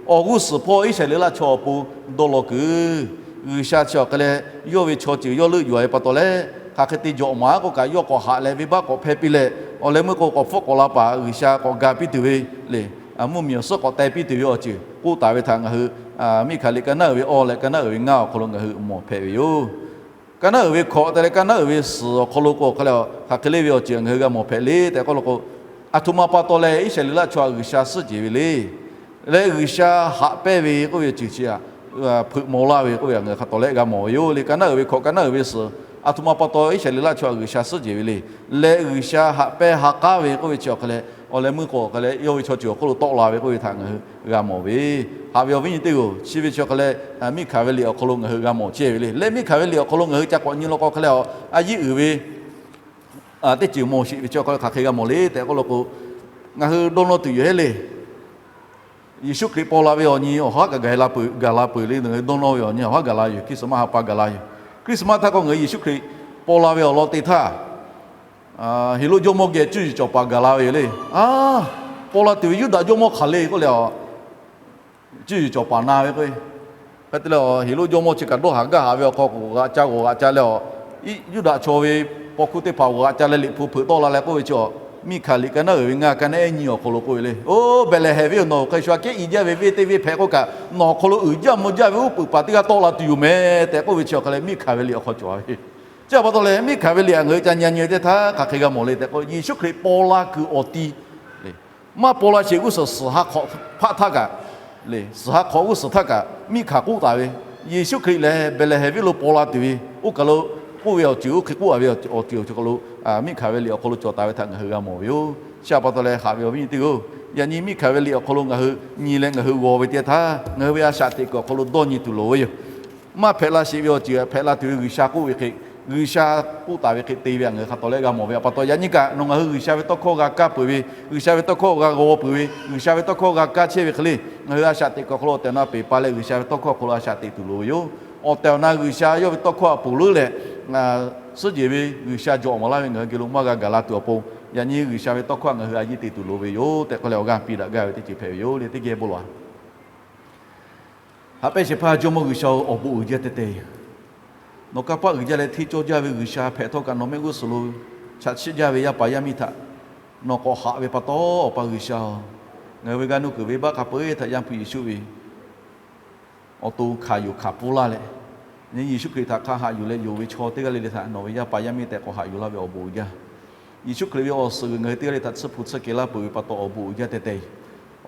Awˬ g'uˇ suhˍ hpawˇ Iˉsaˍreˍlaˆ chaw awˬ pon dawˇ law kuiˬ, G'uiˬsha chi awˬ hk'e leh yawˇ ve chaw ceuˬ yawˇ leuˆ yuˬ ve pa taw leh, hk'aˬ hk'e te jawꞈ maˍ k'oˆ kaꞈ yawˇ k'awꞈ haꞈ leh venˇbaˆ k'awꞈ hpehˇ piˇ leh, awˬ leh meuˇ k'o k'awꞈ hpfuhˆ k'awꞈ la paˍ G'uiˬsha k'awꞈ ga piˇ tuˬ ve le, mvuhˇmiˬ awˬ suhˉ k'awꞈ teh piˇ tuˬ ve awˬ ceuˬ k'oˆ taˍ ve htaꞈ ngaˬ hui Miˇ hkanˍ liꞈ ka naˉ uiˍ ve awˇ leh ka naˉ uiˍ ve ngaˇ awˬ hk'aw lo ngaˬ hui mawˬ hpehꞈ ve yoˬ. Ka naˉ uiˍ ve hkawꞈ te leh ka naˉ uiˍ ve suhˍ awˬ hk'aw lo k'o hk'aˬ hk'e le ve awˬ ceuˬ ngaˬ hui g'a mawˬ hpehꞈ le tehꞈ k'oˆ law k'o, aˬ htoꞈ ma pa taw leh Iˉsaˍreˍlaˆ chaw htaꞈ G'uiˬsha suhˉ jehˬ ve le. Leh G'uiˬsha haꞈ pehnˇ ve k'oˆ ve awˬ ceuˬ chi htaꞈ hpeuꞈ maw laˇ ve k'oˆ ve htaꞈ ngaˬ hui hk'a tawˍ leh g'a mawˬ ve yoˬ le. Ka naˉ uiˍ ve hkawꞈ ka naˉ uiˍ ve suhˍ aˬ htoꞈ ma pa taw Iˉsaˍreˍlaˆ chaw htaꞈ G'uiˬsha suhˉ jehˬ ve le. Leh G'uiˬsha haꞈ pehnˇ ha k'aˉ ve k'oˆ ve chi awˬ hk'e leh, awˬ leh meuˇ k'o hk'e leh yawˇ ve chaw ceuˬ awˬ hk'oˆ lo tawˆ la ve k'oˆ ve htaꞈ ngaˬ hui g'a mawˬ ve, haꞈ ve awˬ viˉ nyi teˇ g'aˇ-oˬ, chi ve chi awˬ hk'e leh Miˇ hkanˍ ve liꞈ awˬ hk'aw lo ngaˬ hui g'a mawˬ chehˇ ve le. Leh Miˇ hkanˍ ve liꞈ awˬ hk'aw lo ngaˬ hui ca k'awꞈ nyi law k'o hk'e leh, a yiˇ uiˍ ve teˇ ceuˬ mawˬ sheˍ ve chi awˬ hk'e hk'aˬ hk'e g'a mawˬ le tehꞈ k'oˆ law k'o, ngaˬ hui dawˇ nawˇ tuˬ yoˬ heˆ le. Yeˍsuˆ Hkriꞈ paw la ve awˬ nyi awˬ haˉ kaꞈ gaˬ la peuˬ, gaˬ la peuˬ le, ngaˬ hui dawˇ nawˇ ve awˬ nyi awˬ haˉ gaˬ la yoˬ. Christmas ha pa gaˬ la yoˬ. Christmas htaˇ k'o ngaˬ hui Yeˍsuˆ Hkriꞈ paw la ve awˬ lawn te htaˇ, Heˍroˆ jawˇmawˇ geh cuˇ yiˍ cawˬ paˍ gaˬ la ve yoˬ le. Paw la tuˬ ve Yuˇdaꞈ jawˇmawˇ hk'aˬ le k'oˆ leh, cuˇ yiˍ cawˬ paˍ na ve k'o, hk'e te leh Heˍroˆ jawˇmawˇ chi kaꞈ dawˇ haˍ gaˇ haˍ ve awˬ hk'aw k'o g'aꞈ ca g'awˬ g'aꞈ ca leh, Yuˇdaꞈ chaw ve paw hkuˇ teˇ hpaˍ g'awˬ g'aꞈ ca leh liꞈ hpu hpeuꞈ tawˆ la leh k'oˆ ve chi, Miˇ hkaˍ liꞈ ka naˉ uiˍ ve ngaˇ ka naˉ ehˉ nyi awˬ hk'aw lo k'oˆ ve le. Oˇ Behˍlehˍhehnˍ venˇ-oˬ, nawˬ hk'e shu aꞈ kehˉ i jaˇ ve venˇ teˇ venˇ hpehꞈ k'oˆ kaꞈ, nawˬ awˬ hk'aw lo uiˍ jaˇ mvuh jaˇ ve uˉ peunˍ paˍ teˇ g'aˇ tawˆ la tuˬ yoˬ mehˍ tehꞈ k'oˆ ve chi awˬ hk'e leh Miˇ hkanˍ ve liꞈ awˬ hk'aw cawˬ ve. Chi pa taw leh Miˇ hkanˍ ve liꞈ htaꞈ ngaˬ hui ca nyi nyi teˇ htaˇ hk'aˬ hk'e g'a mawˬ le tehꞈ k'o, Yeˍsuˆ Hkriꞈ paw la kuiˬ awˬ ti maˇ paw la sheˍ g'uˇ suhˍ suhˍ ha hk'awꞈ hpaˆ htaˇ kaꞈ, suhˍ ha hk'awꞈ g'uˇ suhˍ htaˇ kaꞈ Miˇ hkanˍ k'oˆ taˍ ve, Yeˍsuˆ Hkriꞈ lehˬ Behˍlehˍhehnˍ venˇ lo paw la tuˬ ve, oˇ kaˬ lo k'oˆ ve awˬ ceuˬ oˇ hk'e k'oˆ a ve awˬ ceuˬ awˬ ceuˬ awˬ hk'aw lo Miˇ hkanˍ ve liꞈ awˬ hk'aw lo cawˬ taˍ ve htaꞈ ngaˬ hui g'a mawˬ ve yoˬ. Chi pa taw leh haꞈ ve awˬ viˉ nyi teˇ g'aˇ-oˬ, yaꞈ nyi Miˇ hkanˍ ve liꞈ awˬ hk'aw lo ngaˬ hui nyi leh ngaˬ hui g'aw ve teˇ htaˇ, ngaˬ hui ve a shaꞈ teꞈ kuiˬ awˬ hk'aw lo dawˇ nyi tuˬ loˍ ve yoˬ. Maˇ hpehꞈ la sheˍ ve awˬ ceuˬ hpehꞈ la tuˬ ve G'uiˬsha k'oˆ ve hk'e, G'uiˬsha k'oˆ taˍ ve hk'e te ve htaꞈ ngaˬ hui hk'a tawˍ leh g'a mawˬ ve pa taw, yaꞈ nyi kaꞈ nawˬ ngaˬ hui G'uiˬsha ve tawˇ hkawˇ g'a kaˇ peuˬ ve, G'uiˬsha ve tawˇ hkawˇ g'a g'aw peuˬ ve, G'uiˬsha ve tawˇ hkawˇ g'a kaˇ chehˇ ve hk'e le, ngaˬ hui a shaꞈ teꞈ kuiˬ awˬ hk'aw lo awˬ tehˬ awˬ na peˬ pa leh G'uiˬsha ve tawˇ hkawˇ awˬ hk'aw lo a shaꞈ teꞈ tuˬ loˍ ve yoˬ. Awˬ tehˬ awˬ na G'uiˬsha yawˇ ve tawˇ hkawˇ htaꞈ ponˬ leuˉ leh, suhˉ jehˬ ve G'uiˬsha jawꞈ maˍ laˇ ve ngaˬ hui geh lo maˇ g'a gaˬ la tuˬ awˬ pon, yaꞈ nyi G'uiˬsha ve tawˇ hkawˇ htaꞈ ngaˬ hui a yiˇ te tuˬ loˍ ve yoˬ tehꞈ k'oˆ leh awˬ g'aˇ piˇ daꞈ gaˇ ve teˇ ceuˬ hpehꞈ ve yoˬ le. Teˇ geh bon lawˬ-a. Haꞈ pehnˇ shehˍ hpaˇ Jawˇmawˇ G'uiˬsha-oˬ, awˬ bon uiˍ jaˇ teh teh yoˬ. Nawˬ kanˇ paˆ uiˍ jaˇ leh hteˇ cawˇ jaˇ ve G'uiˬsha hpehꞈ htawˇ kaꞈ nawˬ mehˆ g'uˇ suhˍ lo chaꞈ chiˆ jaˇ ve yaˇ paˍ yaˇ miˇ htaꞈ nawˬ k'awꞈ haꞈ ve pa taw, Awˬ pa G'uiˬsha-oˬ, ngaˬ hui ve g'aˇ nuˇ kuiˬ venˇbaˆ hk'a peu-eˬ htaꞈ Yaˇ hpu Yeˍsuˆ ve awˬ to hkanˍ yuˬ hkanˍ pfuhˇ laˇ leh, nyi Yeˍsuˆ Hkriꞈ htaꞈ hk'a haꞈ yuˬ leh yonˍ ve chaw teˇ g'aˇ le le htaꞈ nawˬ ve yaˇ paˍ yaˇ miˇ tehꞈ k'awꞈ haꞈ yuˬ laˇ ve awˬ bon uiˍ jaˇ. Yeˍsuˆ Hkriꞈ ve awˬ suhˍ g'uiˬ ngaˬ hui teˇ g'aˇ le htaꞈ tsuhˇ hpu tsuhˇ kehˬ laˇ peuˬ ve pa taw awˬ bon uiˍ jaˇ teh teh yoˬ.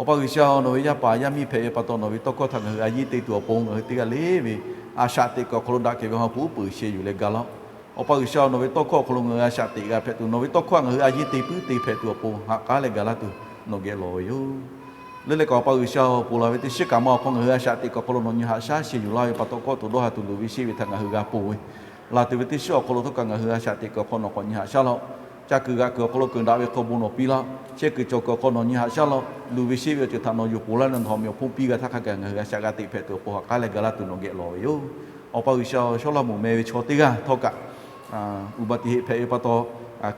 Awˬ pa G'uiˬsha-oˬ, nawˬ ve yaˇ paˍ yaˇ miˇ hpehꞈ ve pa taw, nawˬ ve tawˇ hkawˇ htaꞈ ngaˬ hui a yiˇ te tuˬ awˬ pon ngaˬ hui teˇ g'aˇ le ve a shaꞈ teꞈ kuiˬ awˬ hk'aw lo daꞈ kehˬ ve awˬ ha hpu uˉ peunˍ sheh yuˬ leh ga laˇ-oˆ. Awˬ pa G'uiˬsha-oˬ, nawˬ ve tawˇ hkawˇ awˬ hk'aw lo ngaˬ hui a shaꞈ teꞈ g'a hpehꞈ tuˬ, nawˬ ve tawˇ hkawˇ htaꞈ ngaˬ hui a yiˇ te puiˉ te hpehꞈ tuˬ awˬ pon haꞈ k'aˉ leh ga laˇ tuˬ nawˬ geh lawˬ ve yoˬ. Leuˉ leh kaꞈ Awˬ pa G'uiˬsha-oˬ, ponˬ laˬ ve teˇ shiˉ kaꞈ ma awˬ hk'aw ngaˬ hui a shaꞈ teꞈ kuiˬ awˬ hk'aw lo nawˬ nyi haꞈ shaˉ sheh yuˬ laˇ ve pa taw, kawˆ tuˬ dawˇ ha tuˬ luˬ ve sheˆ ve htaꞈ ngaˬ hui g'a ponˬ ve, laˬ tuˬ ve teˇ shiˉ awˬ hk'aw lo htawˇ kaꞈ ngaˬ hui a shaꞈ teꞈ kuiˬ awˬ hk'aw nawˬ k'awꞈ nyi haꞈ shaˉ laˇ-oˆ. Ca kuiˬ g'aꞈ kuiˬ awˬ hk'aw lo kuiˬ daꞈ ve hk'aw bon nawˬ piˇ laˇ-oˆ. Chehˇ kuiˬ cawˬ kuiˬ awˬ hk'aw nawˬ nyi haꞈ shaˉ laˇ-oˆ. Luˬ ve sheˆ ve awˬ ceuˬ htaꞈ nawˬ yuˬ ponˬ laˇ leh nawˬ htaꞈ awˬ meꞈ awˬ hponˇ piˇ g'a htaˇ hk'a gaˬ ngaˬ hui a shaꞈ g'a teꞈ hpehꞈ tuˬ awˬ pon haꞈ k'aˉ leh ga laˇ tuˬ nawˬ geh lawˬ ve yoˬ. Awˬ pa G'uiˬsha-oˬ, shawˉ laˇ moˍ meh ve chaw teˇ g'aˇ htawˇ kaꞈ อุบัติเหตุ hpehꞈ ve pa taw,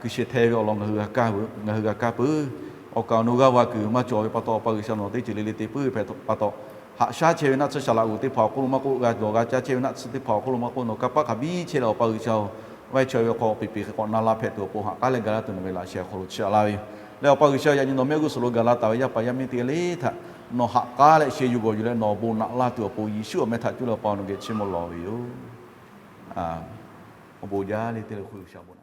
kuiˬ shehˍ hpehꞈ ve awˬ lawn ngaˬ hui g'a kaˇ peuˬ. Awˬ kaˍ awˬ nu g'aˇ va kuiˬ maˇ cawˬ ve pa taw, Awˬ pa G'uiˬsha nawˬ teˇ ceuˬ le le te puiˉ ve hpehꞈ pa taw, haꞈ shaˉ chehˇ ve naˆ tsuhˇ shaˍ laꞈ g'oˍ teˇ hpaˍ awˬ hk'oˆ lo maˇ k'oˆ, g'a dawˬ g'a caˇ chehˇ ve naˆ tsuhˇ teˇ hpaˍ awˬ hk'oˆ lo maˇ k'oˆ, nawˬ kanˇ paˆ hk'aˬ biˇ chehˇ leh Awˬ pa G'uiˬsha-oˬ, vaˇ chaweh ve hk'aw peꞈ peꞈ hk'e k'awꞈ na la hpehꞈ tuˬ awˬ pon haꞈ k'aˉ leh ga laˇ tuˬ nawˬ ve laꞈ sheh awˬ hk'aw lo chi aꞈ laˇ ve yoˬ. Leh Awˬ pa G'uiˬsha yaꞈ nyi nawˬ mehˆ g'uˇ suhˍ lo gaˬ la taˍ ve yaˇ paˍ yaˇ miˇ teˇ g'aˇ le htaꞈ nawˬ haꞈ k'aˉ leh sheh yuˬ g'awˬ yuˬ leh nawˬ awˬ bon naꞈ laˇ tuˬ awˬ pon Yeˍsuˆ awˬ meh htaꞈ cuˇ leh Awˬ pa nawˬ geh chiˇ mvuh lawˬ ve yoˬ. Awˬ bon jaˇ le te le hk'oˆ G'uiˬsha bon